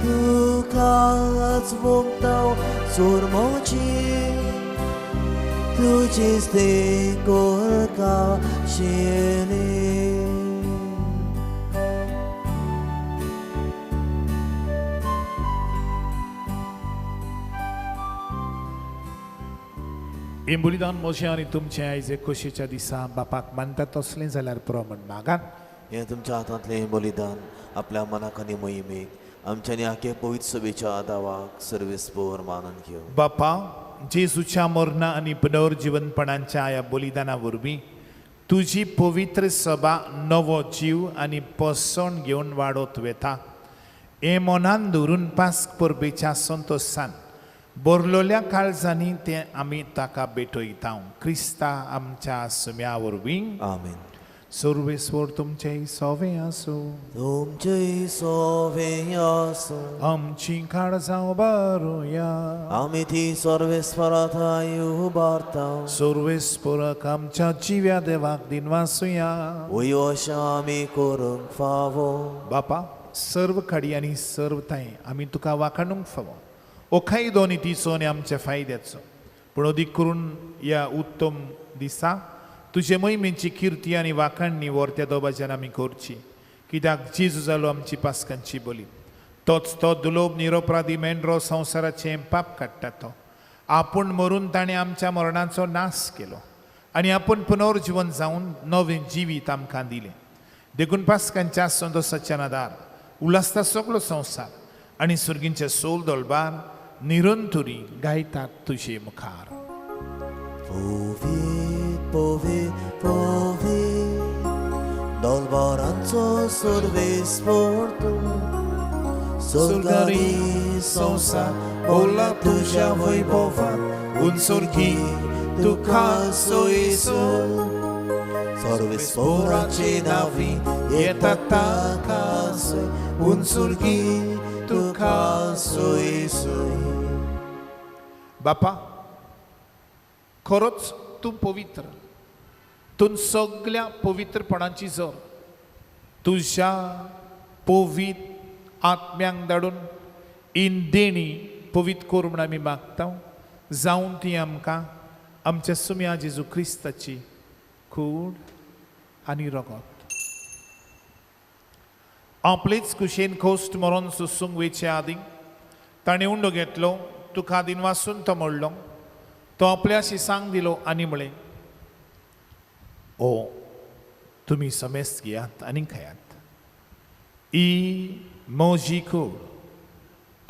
A: तुकाच मुक्ताव सूर मोजी तुझेच ते कोरका शेले.
B: हें बलिदान म्हजें आनी तुमचें आयज खोशयेच्या दिसा बापाक मानता तसलें जाल्यार पुरो म्हण मागात.
A: हें तुमच्या हातांतलें हें बलिदान आपल्या मनाक आनी मोहिमेक आमच्यानी आखे पवित्र सभेच्या आदावाक सर्वेस्पोर मानून घेवं.
B: बापा, जेजूच्या मरणा आनी पुनर्जिवनपणाच्या ह्या बलिदाना वरवीं तुजी पवित्र सभा नवो जीव आनी पोसण घेवन वाडत वेता हें मनान धरून पास्क परबेच्या संतोशान बरलोल्या काळजांनी तें आमी ताका भेटयता क्रिस्ता आमच्या सुम्या वरवीं.
A: आमेन.
B: सर्वेस्वर तुमचें सोवें आसूं.
A: तुमचें सोवें आसूं.
B: आमची काळजां उबारुया.
A: आमी ती सर्वेस्वरा थांय उबारता.
B: सर्वेस्वराक आमच्या जिव्या देवाक दिनवासुया.
A: वय अशें आमी करूंक फावो.
B: बापा, सर्व खाडी आनी सर्व तांय आमी तुका वाखाणूंक फावो. ओ कायदो नितीचो आनी आमच्या फायद्याचो, पूण अदीक करून ह्या उत्तम दिसा तुजे मोहिमेची किर्ती आनी वाखाणणी व्हरत्या दोबाच्यान आमी करची, कित्याक जेजू जालो आमची पास्कांची बली. तोच तो दुलोब निरोपराधी मेंढरो संवसाराचें पाप काडटा तो आपूण मरून ताणें आमच्या मरणाचो नाश केलो आनी आपूण पुनर्जिवन जावन नवें जिवीत आमकां दिलें. देखून पास्कांच्या संतोसाच्या नादार उल्हासता सगलो संवसार आनी सुर्गींचे सोल दोलबार निरंतुरी गायतात तुजे मुखार.
A: पवित पवित पवित दोलबारांचो सर्वेस्पोर तूं स्वर्गारी संवसार बोला तुज्या वैभवान
B: उंचुरकी तुका सोयसो
A: सर्वेस्पोराचे नावी येता ताका सोय उंचुरकी तुका सोयसोय.
B: बापा, खरोच तूं पवित्र, तूं सगल्या पवित्रपणाची जर तुज्या पवित्र आत्म्यांक धाडून इन देणी पवित्र कर म्हूण आमी मागता, जावन ती आमकां आमच्या सुम्या जेजू क्रिस्ताची कूड आनी रगत. आपलेच कुशेन खोस्ट मरोन सोसूंक वयचे आदीं ताणें उंडो घेतलो, तुका दिनवासून तो म्हणलो, तो आपल्या शिसांक दिलो आनी म्हळें, ओ तुमी समेस्त घेयात आनी खायात, ही म्हजी कूड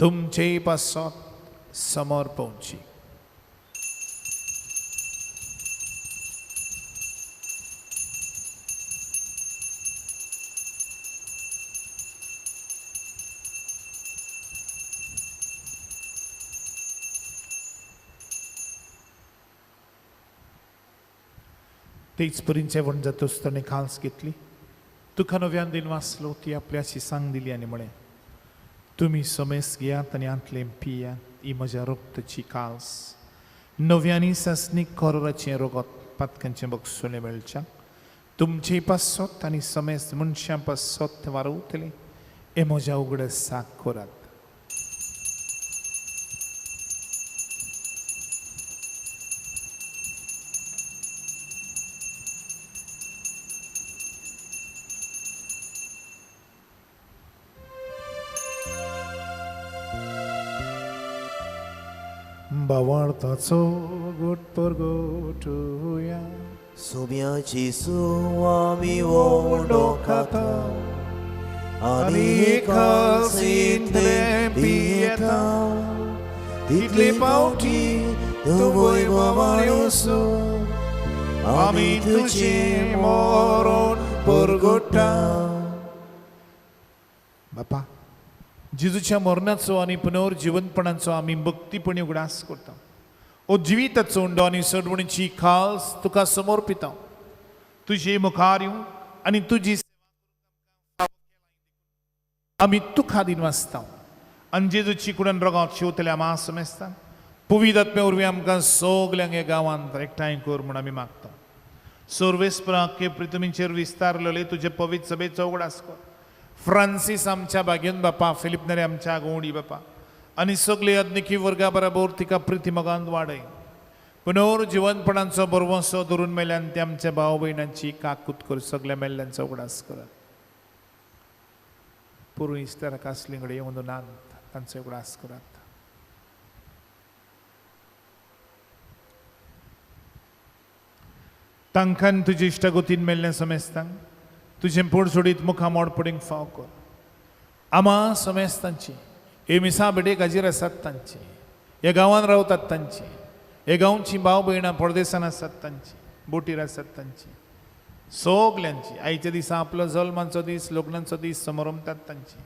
B: तुमचे पासत समर्पवची. तेच परीन जेवण जातच ताणें खास घेतली, तुका नव्यान दिन वाचलो, ती आपल्याशी सांग दिली आनी म्हळें, तुमी समेस घेयात आनी आंतलें पियात, ही म्हज्या रक्ताची काल्स, नव्यानी सासणीक कोरोराचें रगत पातकांचें बक्षुलें मेळच्या तुमचे पासत आनी समेस मनशां पासत वारवतलें, हें म्हज्या उगडासाक करात. बावार्थाचो गोट परगोटुया
A: सोम्याची सुवामी ओंडो खाता आनी कालसींतलें पियेता तितले पावटी तूं वैभवान वचून आमी तुजें मरण परगोटा.
B: बापा, जेजूच्या मरणाचो आनी पुनर्जिवंतपणाचो आमी भक्तीपणी उगडास करता. ओ जिविताचो उंडो आनी सडवणीची खास तुका समर्पिता. तुजे मुखार येवं आनी तुजी सेवा आमी तुका दिन वाचता. आनी जेजूची कुडन रोगांत शिवतल्या आमा समेस्ता पुवीद आत्म्या वरवीं आमकां सगल्यांक ह्या गांवांत एकठांय कर म्हूण आमी मागता. सर्वेस्पराक पृथ्वीचेर विस्तारलेले तुजे पवित्र सभेचो उगडास कर. फ्रांसीस आमच्या बागेन बापा, फिलिप नरे आमच्या गोंडी बापा आनी सगळे अज्ञकी वर्गा बराबर तिका प्रिती मोगान वाडय. पुनर्जिवंतपणाचो बरवसो धरून मेल्यान ते आमच्या भाव भयणांची काकूत कर. सगल्या मेल्ल्यांचो उगडास करात. पुरून इश्टाराक आसली कडेन येवन नात तांचो उगडास करात. तांकां तुजे इश्टागोतीन मेल्लें समेस्तांक तुजें पोड सोडीत मुखा मोड पडींक फाव कर. आमा समेस्तांची हे मिसा बेटेक हाजीर आसात तांची, ह्या गांवांत रावतात तांची, ह्या गांवची भाव भयणां परदेसान आसात तांची, बोटीर आसात तांची, सगल्यांची आयच्या दिसा आपलो जल्माचो दीस, लग्नाचो दीस समरमतात तांची.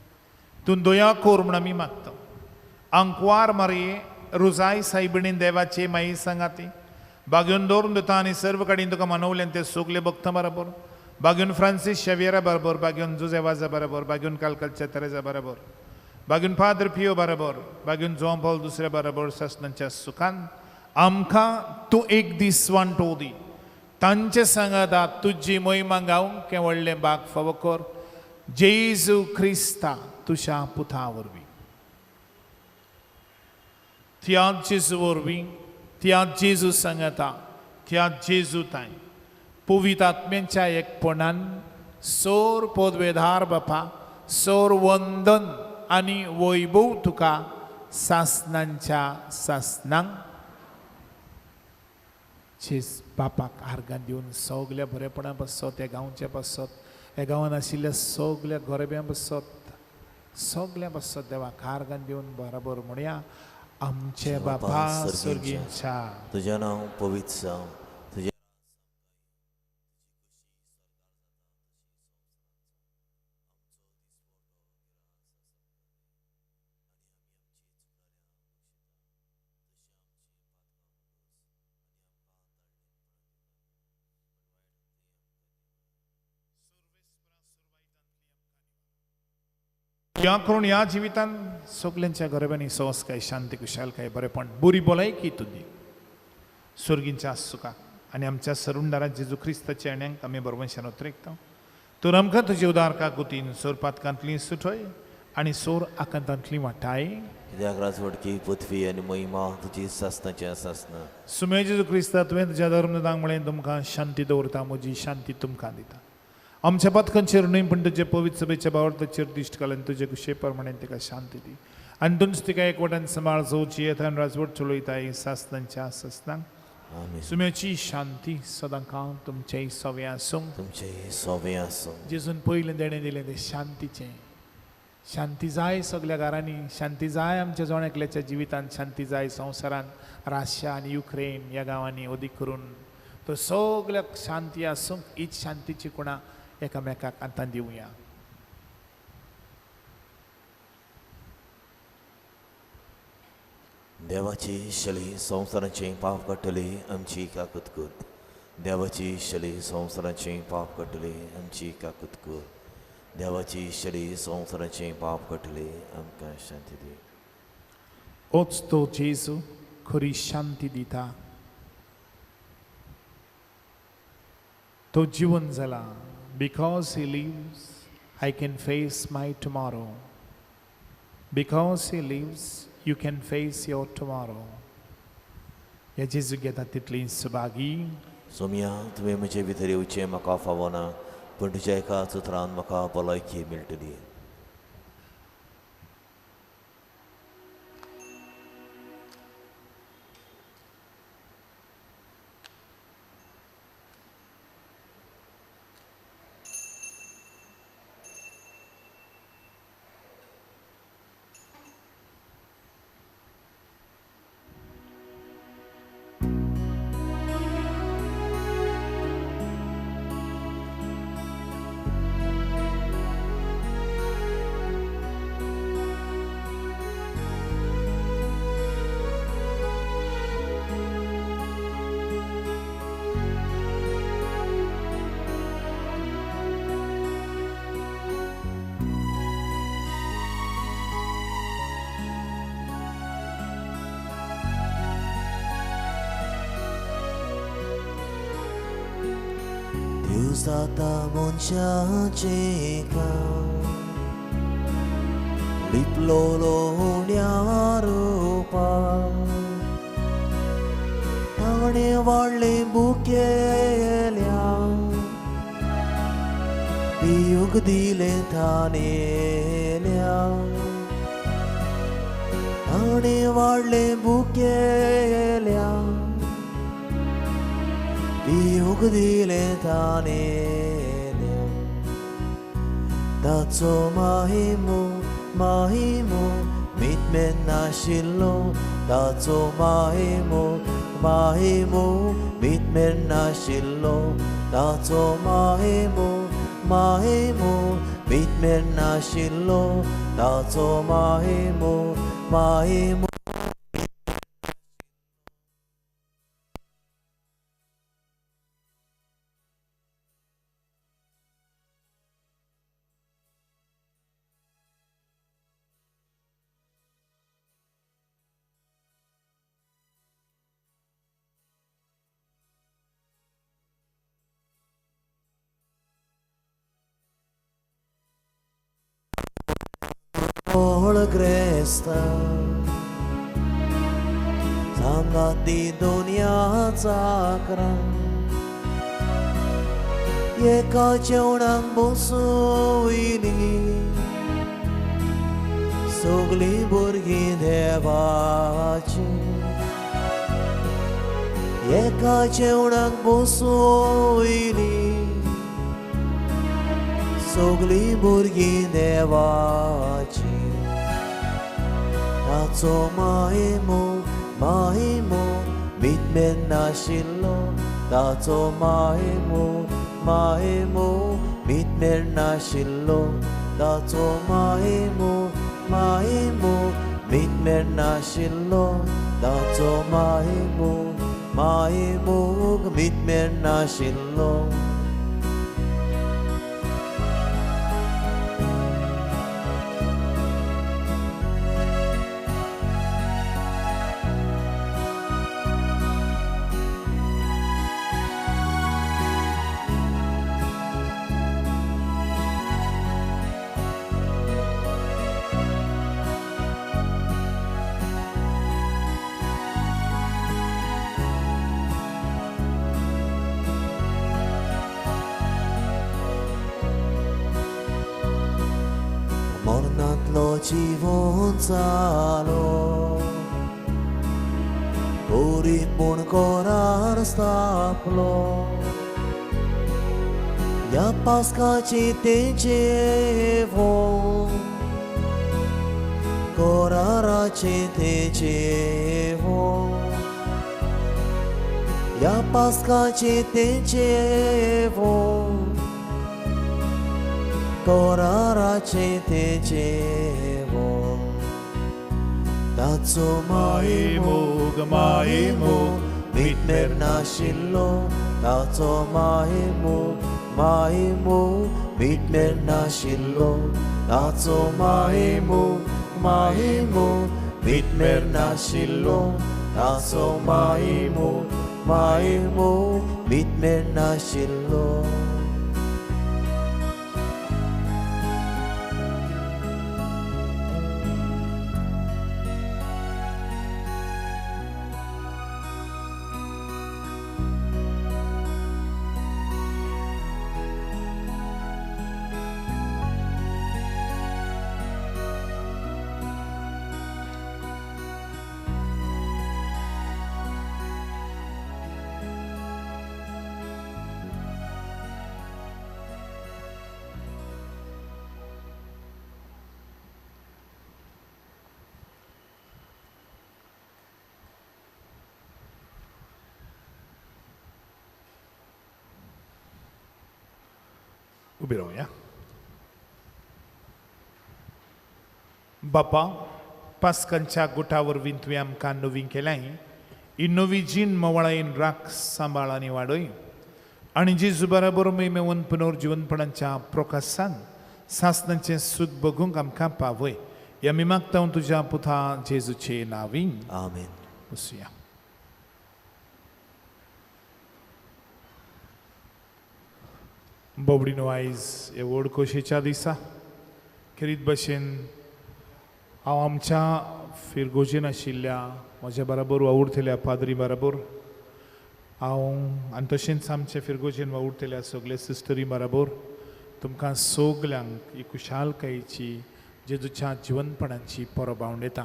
B: तूं दया कर म्हूण आमी मागता. आंकवार मारये रुजाय सायबिणीन देवाचे माई सांगाती बागेवन दवरून दिता आनी सर्व कडेन तुका मानवल्यान ते सगले भक्तां बरोबर, बागेवन फ्रांसीस शेवियरा बरोबर, बागेवन जुजे वाजा बरोबर, बागेवन कालकलच्या तेरेजा बरोबर, बागेवन पाद्र पियो बरोबर, बागेवन जों पावल दुसऱ्या बरोबर सासणाच्या सुखान आमकां तूं एक दीस वांटो दी. तांचे सांगाता तुजी मोहिमा गावंक हें व्हडलें बाग फावो कर. जेजू क्रिस्ता तुज्या पुता वरवीं, त्या जेजू वरवीं, त्या जेजू सांगाता, त्या जेजू ताय पवित्र आत्म्यांच्या एकपणान सोर पदवेधार बापा, सोर वंदन आनी वैभव तुका सासणांच्या सासणांक. जेज बापाक आर्गां दिवन सगल्या बरेपणा पासत, ह्या गांवच्या पासत, ह्या गांवांत आशिल्ल्या सगल्या गोरेब्यां पासत, सगल्या पासत देवाक आर्गां दिवन बरोबर म्हणया, आमचे बापा सर्गींच्या
A: तुजें नांव पवित्र जावं, तुजें
B: ह्या करून ह्या जिवितान सगल्यांच्या गरबांनी संस्काय, शांती, कुशालकाय, बरेपण, बरी भलायकी तुजी सर्गींच्या सुखाक आनी आमच्या सरुंडारा जेजू क्रिस्ताच्या येण्याक आमी बरवंशान उतरेकता. तर आमकां तुजे उदार काकुतीन सोर पातकांतली सुटय आनी सोर आकांतांतली वाटाय.
A: कित्याक राजवटकी पृथ्वी आनी महिमा तुजी सासणाची सासना.
B: सुमे जेजू क्रिस्ता, तुवें तुज्या धर्मदांक म्हळें, तुमकां शांती दवरता, म्हजी शांती तुमकां दिता. आमच्या पातकांचेर न्हय पूण तुजे पवित्र सभेच्या भावार्थाचेर दिश्ट घाल आनी तुजे कुशे प्रमाणे तिका शांती दी आनी तुमच तिका एकवटान सांबाळ जोवची येता आनी राजवट चलयता सासणांच्या सासणांक. सुम्याची शांती सदां काळ तुमचेय सवे आसूं.
A: तुमचेय सोवे आसूं.
B: जेजून पयलें देणें दिलें तें शांतीचें. शांती जाय सगल्या घरांनी, शांती जाय आमच्या जण एकल्याच्या जिवितांत, शांती जाय संवसारांत, राशिया आनी युक्रेन ह्या गांवांनी अदीक करून. तर सगल्याक शांती आसूंक हीच शांतीची कुणां एकामेकाक आतां दिवया.
A: देवाची शली संवसाराचें पाप काडटली आमची काकूत कर. देवाची शली संवसाराचें पाप काडटली आमची काकूत कर. देवाची शली संवसाराचें पाप काडटली आमकां शांती दी.
B: ओच तो जेजू खरी शांती दिता. तो जिवन जाला. Because he lives I can face my tomorrow. Because he lives you can face your tomorrow. ह्या जेजू घेता तितली सुभागी.
A: सोमया, तुवें म्हजे भितर येवचें म्हाका फावना, पूण तुज्या एका उतरान म्हाका भलायकी मेळटली. जाता मनशाचें काम लिपलो लोण्या रुपान ताणें वाडलें बुकेल्या पियूंक दिलें तानेल्या ताणें वाडलें बुकेल्या पियूंक दिलें तानेल्या. ताचो माहिमो माहिमो मितमेन नाशिल्लो. ताचो माहिमो माहिमो मितमेन नाशिल्लो. ताचो माहिमो माहिमो मितमेन नाशिल्लो. ताचो माहिमो माहिमो. सांगाती दुनिया चाकरा एका जेवणाक बसयली सगळीं भुरगीं देवाची. एका जेवणाक बसयली सगळीं भुरगीं देवाची. ताचो माहिमो माहिमो मितमेन नाशिल्लो. ताचो माहिमो माहिमो मितमेन नाशिल्लो. ताचो माहिमो माहिमो मितमेन नाशिल्लो. ताचो माहिमो माहिमो मितमेन नाशिल्लो. मरणांतलो जिवन जालो तरी पूण करार स्थापलो. ह्या पास्काची तें जेवण कोराराचें तें जेवण ह्या पास्काचें तें जेवण कोराराचें तें जेवण ताचो मायमोग मायमोग मिटमेर नाशिल्लो ताचो मायमोग मायमोग मिटमेर नाशिल्लो ताचो मायमोग मायमोग मिटमेर नाशिल्लो ताचो मायमोग मायमोग मिटमेर नाशिल्लो.
B: उबी रावया. बापा, पास्कांच्या गुटा वरवीं तुवें आमकां नवीं केल्याय, ही नवी जीण मोवाळायेन राख, सांबाळ आनी वाडय आनी जेजू बराबर मेवन पुनर्जिवनपणाच्या प्रकाशान सासनाचें सूख बगूंक आमकां पावय. ह्या आमी मागता तुज्या पुता जेजूचे नांवी.
A: आमेन.
B: वसुया. बोबडीनो, आयज हे व्हड खोशयेच्या दिसा खेरीत भशेन हांव आमच्या फिरगोजेन आशिल्ल्या म्हज्या बराबर वावुरतल्या पाद्री बराबर हांव आनी तशेंच आमच्या फिरगोजेन वावुरतल्या सगल्या सिस्टरी बराबर तुमकां सगल्यांक ही खुशालकायेची जेजूच्या जिवनपणाची परब आवडटा.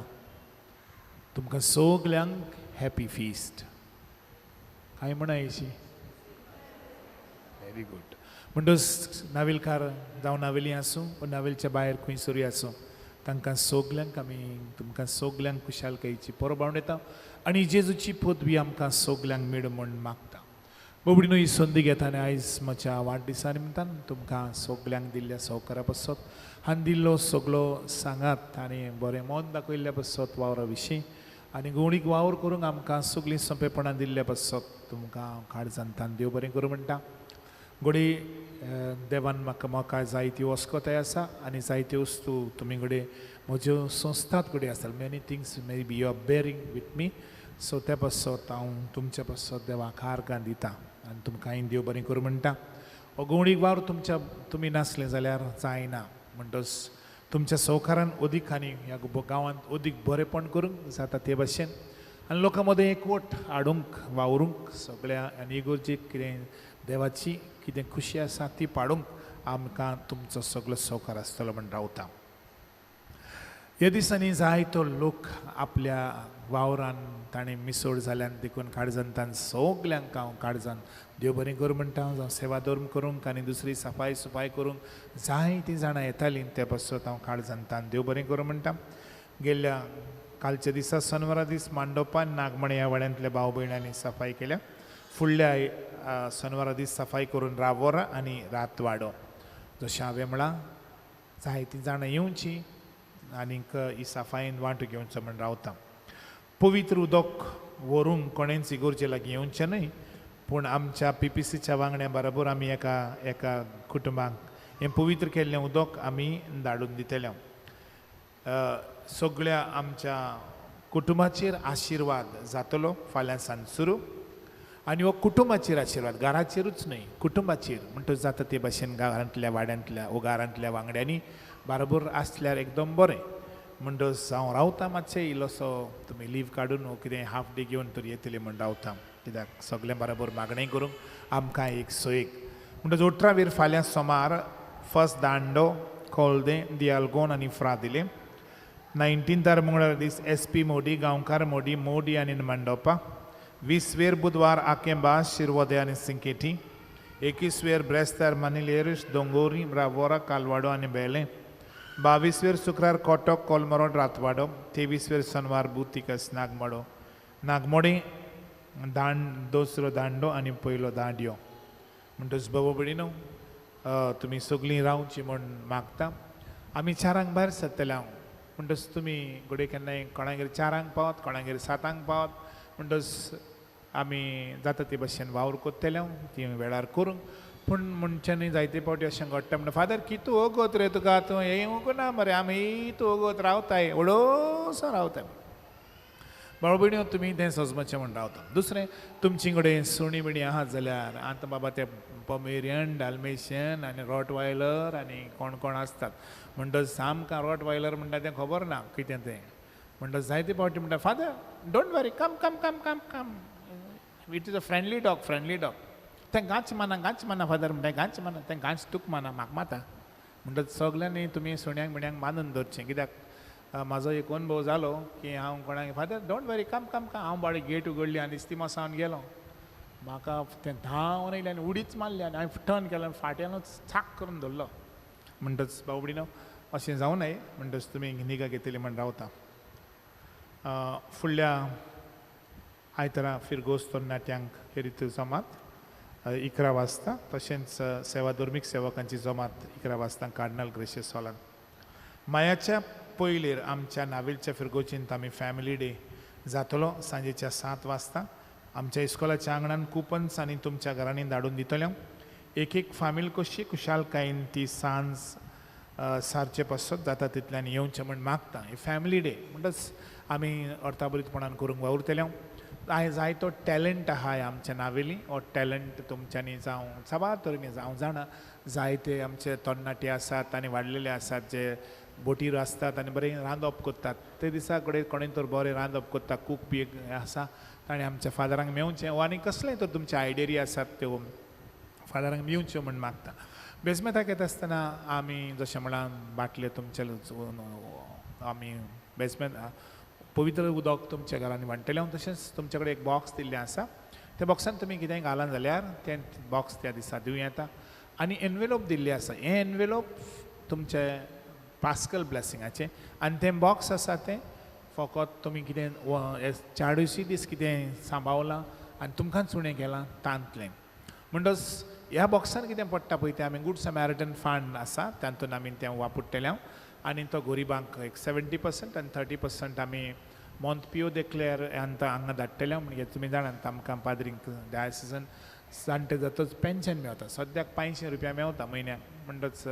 B: तुमकां सगल्यांक हॅपी फिस्ट. काय म्हणायची? Very good. म्हणटच नावेलकार जावं नावेली आसूं वा नावेलच्या भायर खंयसरूय आसूं, तांकां सगल्यांक आमी तुमकां सगल्यांक खुशालकायेची परब आवडटा आनी जेजूची पदवी आमकां सगल्यांक मेळूं म्हूण मागता. बोबडीनो, ही संदी घेता आनी आयज म्हज्या वाडदिसा निमतान तुमकां सगल्यांक दिल्ल्या सहकारा पासत हांवें दिल्लो सगलो सांगात आनी बरें मन दाखयल्ल्या पासत वावरा विशीं आनी गोवणीक वावर करूंक आमकां सगळीं सोंपेपणां दिल्ल्या पासत तुमकां काळजांतान देव बरें करूं म्हणटा. घडये देवान म्हाका म्हाका जायत्यो वस्कोताय आसा आनी जायत्यो वस्तू तुमी घडये म्हज्यो संस्थात घडये आसता. Many things may be you are bearing with me. So त्या पासत हांव तुमच्या पासत देवाक आर्गां दिता आनी तुमकां हांवें देव बरें करूं म्हणटा. हो गोवणीक वावर तुमच्या तुमी नासलें जाल्यार जायना, म्हणटच तुमच्या सहकारान अदीक आनी ह्या गांवांत अदीक बरेंपण करूंक जाता ते भाशेन आनी लोकां मदें एकवट हाडूंक वावरूंक सगळ्या आनी इगोर्जेक कितें देवाची कितें खुशी आसा ती पाडूंक आमकां तुमचो सगलो सहकार आसतलो म्हण रावता. ह्या दिसांनी जायतो लोक आपल्या वावरान ताणें मिसळ जाल्यान देखून काळजांतान सगल्यांक हांव काळजान देव बरें करूं म्हणटा. जावं सेवा धर्म करूंक आनी दुसरी सफाय सुफाय करूंक जायतीं जाणां येतालीं त्या पासत हांव काळजांतान देव बरें करूं म्हणटा. गेल्ल्या कालच्या दिसा सनवारा दीस मांडोपान नागमणे ह्या वाड्यांतल्या भाव भयणांनी सफाय केल्या. फुडल्या सनवारा दीस सफाय करून रावोरा आनी रात वाडो. जशें हांवें म्हळां जायतीं जाणां येवचीं आनीक ही सफायेन वांटो घेवचो म्हण रावता. पवित्र उदक व्हरूंक कोणेंच इगोर्जे लागीं येवचें न्हय, पूण आमच्या पीपीसीच्या वांगड्या बराबर आमी एका एका कुटुंबाक हें पवित्र केल्लें उदक आमी धाडून दितले. सगळ्या आमच्या कुटुंबाचेर आशिर्वाद जातलो फाल्यां सांज सुरू. आनी हो कुटुंबाचेर आशिर्वाद घराचेरूच न्हय कुटुंबाचेर म्हणटच जाता ते भाशेन घरांतल्या वाड्यांतल्या वो घरांतल्या वांगड्यांनी बरोबर आसल्यार एकदम बरें. म्हणटच हांव रावता मातशें इल्लोसो तुमी लीव काडून वो कितें हाफ डे घेवन तरी येतले म्हण रावता, कित्याक सगळें बरोबर मागणें करूंक आमकां एक सोयीक. म्हणटच 18 वेर फाल्यां सोमार फर्स्ट दांडो कोलदें दियालगोन आनी फ्रादिले. 19 मंगळार दीस एस पी मोडी गांवकार मोडी मोडी आनी मांडोपा. 20 वेर बुधवार आकेंबा शिरवदे आनी सिंकेटी. 21 वेर ब्रेस्तार मानिलेरुश दोंगोरी ब्रावोरा कालवाडो आनी बेलें. 22वेर शुक्रार कोटक कोलमरोड रातवाडो, 23वेर शनवार बुतिकस नागमोडो, नागमोडी दांड दुसरो दांडो आनी पयलो दांडयो. म्हणटच बाबा भयणीनो तुमी सगळीं रावची म्हूण मागता. आमी 4 भायर सरतले हांव, म्हणटच तुमी घडये केन्नाय कोणागेर 4 पावत, कोणागेर 7 पावत, म्हणटच आमी जाता ते भशेन वावर करतले हांव ती वेळार करूंक. पूण म्हणच्यांनी जायते फावटी अशें घडटा म्हणटा फादर कितू ओगोत रे तुका, तूं येवंक ना मरे, आमी तूं ओगोत रावताय व्हडोसो रावताय. भाव भयणीं तुमी तें सजमाचें म्हूण रावता. दुसरें तुमचे कडेन सुणी बिणी आहात जाल्यार आतां बाबा ते पमेरियन, डाल्मेशियन आनी रॉटवायलर आनी कोण कोण आसतात, म्हणटच आमकां रॉटवायलर म्हणटा तें खबर ना कितें तें. म्हणटच जायते फावटी म्हणटा father don't worry, come come come come come, it is a friendly dog, friendly dog. तें गांच माना, गांच माना फादर म्हणटा, गांच माना, तें गांच तुक माना म्हाका माता. म्हणटच सगल्यांनी तुमी सुण्यांक बिण्यांक बांदून दवरचें, कित्याक म्हाजो एक अनुभव जालो की हांव कोणाक father don't worry come come come, हांव बाळे गेट उगडली आनी इस्तिमासावन गेलो, म्हाका तें धांवन येयलें आनी उडीच मारली आनी हांवें टर्न केलो आनी फाटल्यानूच छाक करून धरलो. म्हणटच बाबडीनो अशें जावं नये, म्हणटच तुमी निगा घेतली म्हण रावता. फुडल्या आयतारा फिरगोज तरणाट्यांक खेरीत जमात 11 वाजता, तशेंच सेवा धर्मीक सेवकांची जमात 11 वाजता कार्डिनल ग्रेशियस हॉलान. मायाच्या पयलीर आमच्या नावेलच्या फिरगोजींत आमी फॅमिली डे जातलो सांजेच्या 7 वाजता. आमच्या इस्कोलाच्या आंगणान कुपन्स आनी तुमच्या घरांनी धाडून दितले. एक एक फामील कशी खुशालकायेन ती सांज सारचे पासत जाता तितल्यान येवचें म्हूण मागता. हे फॅमिली डे म्हणटच आमी अर्थाभरीतपणान करूंक वावुरतले. आयज जायतो टॅलंट आहा आमच्या नावेली, हो टॅलंट तुमच्यांनी जावं साबार तरेनी जावं जाणा, जायते आमचे तरणाटे आसात आनी वाडलेले आसात जे बोटीर आसतात आनी बरें रांदप करतात. ते दिसा कडेन कोणें तर बरें रांदप करता, कूक बी एक आसा, ताणें आमच्या फादरांक मेवचें वा आनी कसलें तर तुमचे आयडिया आसात त्यो फादरांक मेवच्यो म्हूण मागता. बेजमेताक येता आसतना आमी जशें म्हळां बाटले तुमचे आमी बेजमेत पवित्र उदक तुमच्या घरांनी वांट्टलें. तशेंच तुमचे कडेन एक बॉक्स दिल्लें आसा, त्या बॉक्सान तुमी कितेंय घालां जाल्यार तें बॉक्स त्या दिसा दिवं येता. आनी एनवेलोप दिल्लें आसा, हें एनवेलोप तुमचें पास्कल ब्लेसिंगाचें आनी तें बॉक्स आसा तें फकत तुमी कितें 40 दीस कितें सांबावलां आनी तुमकांच उणें केलां तांतलें. म्हणटच ह्या बॉक्सान कितें पडटा पळय तें आमी गूड समॅरिटन फंड आसा तातूंत आमी तें वापरतले आनी तो गरिबांक एक 70% आनी 30% आमी मोंत पियो देक्लेर आतां हांगा धाडटले. म्हणजे तुमी जाणात आमकां पाद्रींक डायसिजन जाणटे जातच पेन्शन मेवता, सद्याक 500 रुपया मेवता म्हयन्याक. म्हणटच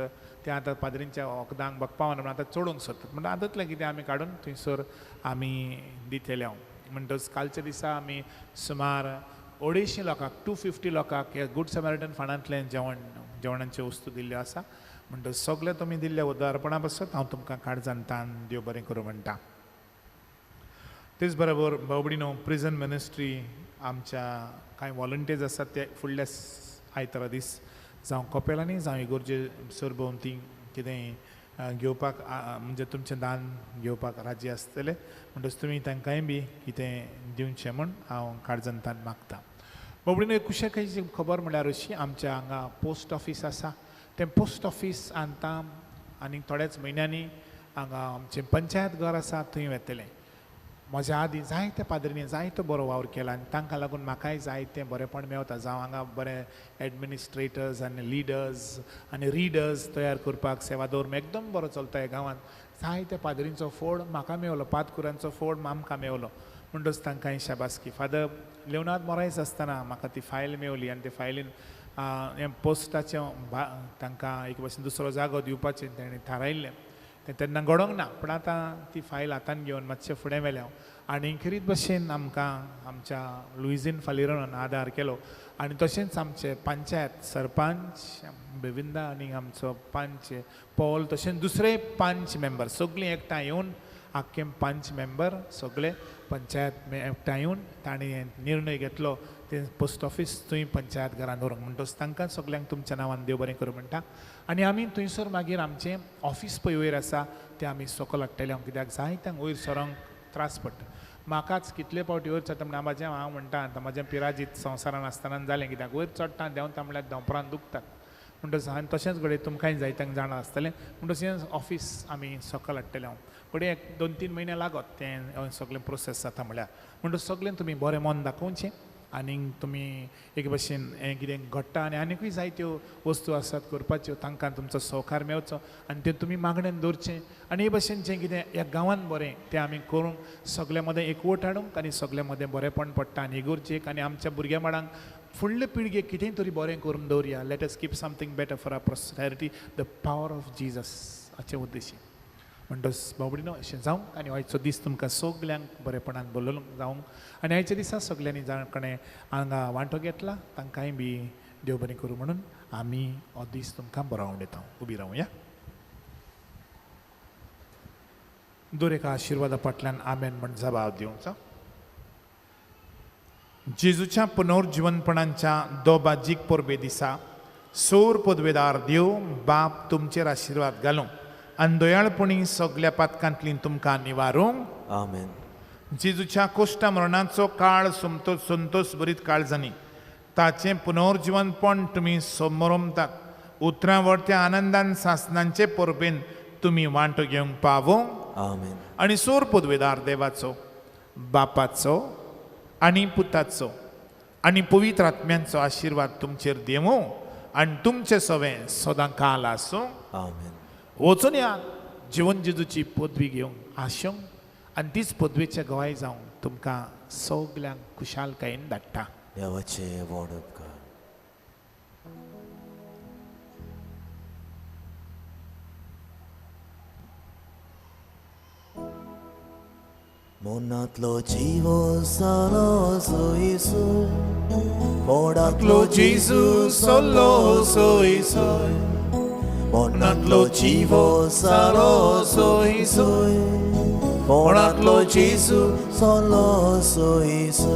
B: तें आतां पाद्रींच्या वखदांक बगपावना म्हणून आतां चडोवंक सोदतात, म्हणटा आतांतलें कितें आमी काडून थंयसर आमी दितले हांव. म्हणटच कालच्या दिसा आमी सुमार 250 लोकांक, 250 लोकांक ह्या गूड समॅरिटन फंडांतल्यान जेवणाच्यो वस्तू दिल्ल्यो आसा. म्हणटच सगळें तुमी दिल्ल्या उदारपणा पासत हांव तुमकां काळजान तान देव बरें करूं म्हणटा. तेच बरोबर बाबडीनो प्रिजन मिनिस्ट्री आमच्या कांय वॉलंटियर्स आसात ते फुडल्या आयतारा दीस जावं कपेलांनी जावं इगोर्जे सरभोंवती कितेंय घेवपाक म्हणजे तुमचें दान घेवपाक राजी आसतले, म्हणटच तुमी तांकांय बी कितें दिवचें म्हूण हांव काळजान तान मागता. बाबडीनो एक कुशेकायची खबर म्हणल्यार अशी, आमच्या हांगा पोस्ट ऑफीस आसा, तें पोस्ट ऑफीस आतां आनी थोड्याच म्हयन्यांनी हांगा आमचें पंचायत घर आसा थंय वेतलें. म्हज्या आदीं जायते पाद्रींनी जायतो बरो वावर केला आनी तांकां लागून म्हाकाय जायतें बरेंपण मेवता. जावं हांगा बरे एडमिनिस्ट्रेटर्स आनी लिडर्स आनी रिडर्स तयार करपाक सेवा दवर एकदम बरो चलता ह्या गांवांत. जायते पाद्रींचो फोड म्हाका मेवलो, पादकुरांचो फोड आमकां मेवलो, म्हणटच तांकां शाबासकी. फादर लेवनाथ मोरायस आसतना म्हाका ती फायल मेवली आनी ते फायलीन हें पोस्टाचें तांकां एक भाशेन दुसरो जागो दिवपाचें ताणें थारायल्लें, तें तेन्ना घडोवंक ना, पूण आतां ती फायल हातान घेवन मातशें फुडें व्हेलें हांव आनी खेरीत भशेन आमकां आमच्या लुइझीन फालिरोनान आदार केलो आनी तशेंच आमचे पंचायत सरपंच बेविंदा आनी आमचो पंच पॉल तशेंच दुसरे 5 मेंबर सगळीं एकठांय येवन आख्खे 5 मेंबर सगळे पंचायत एकठांय येवन तांणी निर्णय घेतलो तें पोस्ट ऑफीस थंय पंचायत घरान दवरूंक. म्हणटच तांकां सगल्यांक तुमच्या नांवान देव बरें करूं म्हणटा. आनी आमी थंयसर मागीर आमचें ऑफीस पळय वयर आसा तें आमी सकयल हाडटले, कित्याक जायत्यांक वयर सरोंक त्रास पडटा. म्हाकाच कितले फावटी वयर चडटा म्हणटा म्हाजें हांव म्हणटा आतां म्हाजें पिराजीत संवसारान आसतना जालें, कित्याक वयर चडटा देंवता म्हणल्यार दोंपरान दुखतात. म्हणटच आनी तशेंच घडये तुमकांय जायत्यांक जाणा आसतलें. म्हणटच हें ऑफीस आमी सकयल हाडटलें हांव घडये एक 2-3 म्हयने लागत तें सगळें प्रोसेस जाता म्हळ्यार. म्हणटच सगळें तुमी बरें मन दाखोवचें आनीक तुमी एक भशेन हें कितें घडटा आनी आनिकूय जायत्यो वस्तू आसात करपाच्यो, तांकां तुमचो सहकार मेळचो आनी तें तुमी मागणेन दवरचें. आनी हे भशेन जें कितें ह्या गांवांत बरें तें आमी करूंक सगल्या मदें एकवट हाडूंक आनी सगल्या मदें बरेंपण पडटा आनी इगोर्जेक आनी आमच्या भुरग्यां बाळांक फुडले पिळगेक कितेंय तरी बरें करून दवरया. Let us keep something better for our posterity, the power of Jesus हाचे उद्देशी. म्हणटच बाबडीनो अशें जावंक आनी आयचो दीस तुमकां सगल्यांक बरेपणान बरयलो जावंक आनी आयच्या दिसा सगल्यांनी जाण कोणें हांगा वांटो घेतला तांकांय बी देव बरें करूं म्हणून आमी हो दीस तुमकां बरो दिता. उबी रावया. दर एका आशिर्वादा फाटल्यान आमेन म्हण जबाब दिवचो. जेजूच्या पुनर्जिवनपणाच्या दोबाजीक परबे दिसा सोर पदवेदार देव बाप तुमचेर आशिर्वाद घालूं आनी दयाळपणी सगल्या पातकांतली तुमकां निवारूंक.
A: आमेन.
B: जेजूच्या कोश्टा मरणाचो काळ संतोष संतोष भरीत काळजांनी ताचें पुनर्जिवनपण तुमी समरमतात. उतरां वरत्या आनंदान सासनांचे परबेन तुमी वांटो घेवंक पावोंक.
A: आमेन.
B: आनी सोर पदवेदार देवाचो बापाचो आनी पुताचो आनी पवित्र आत्म्यांचो आशिर्वाद तुमचेर देवूं आनी तुमचें सवें सदां काल आसूं.
A: आमेन.
B: वचून या जिवन जेजूची पदवी घेवंक आशोंक आनी तीच पदवेचे गवाय जावंक तुमकां सगल्यांक खुशालकायेन धाडटा.
A: देवाचे व्हड उपकार. मनांतलो जीव सालो सोयसो, फोडांतलो जेजू सोलो सोयसो, मनांतलो जीव सालो सोयसो, फोडांतलो जेजू सोलो सोयसो.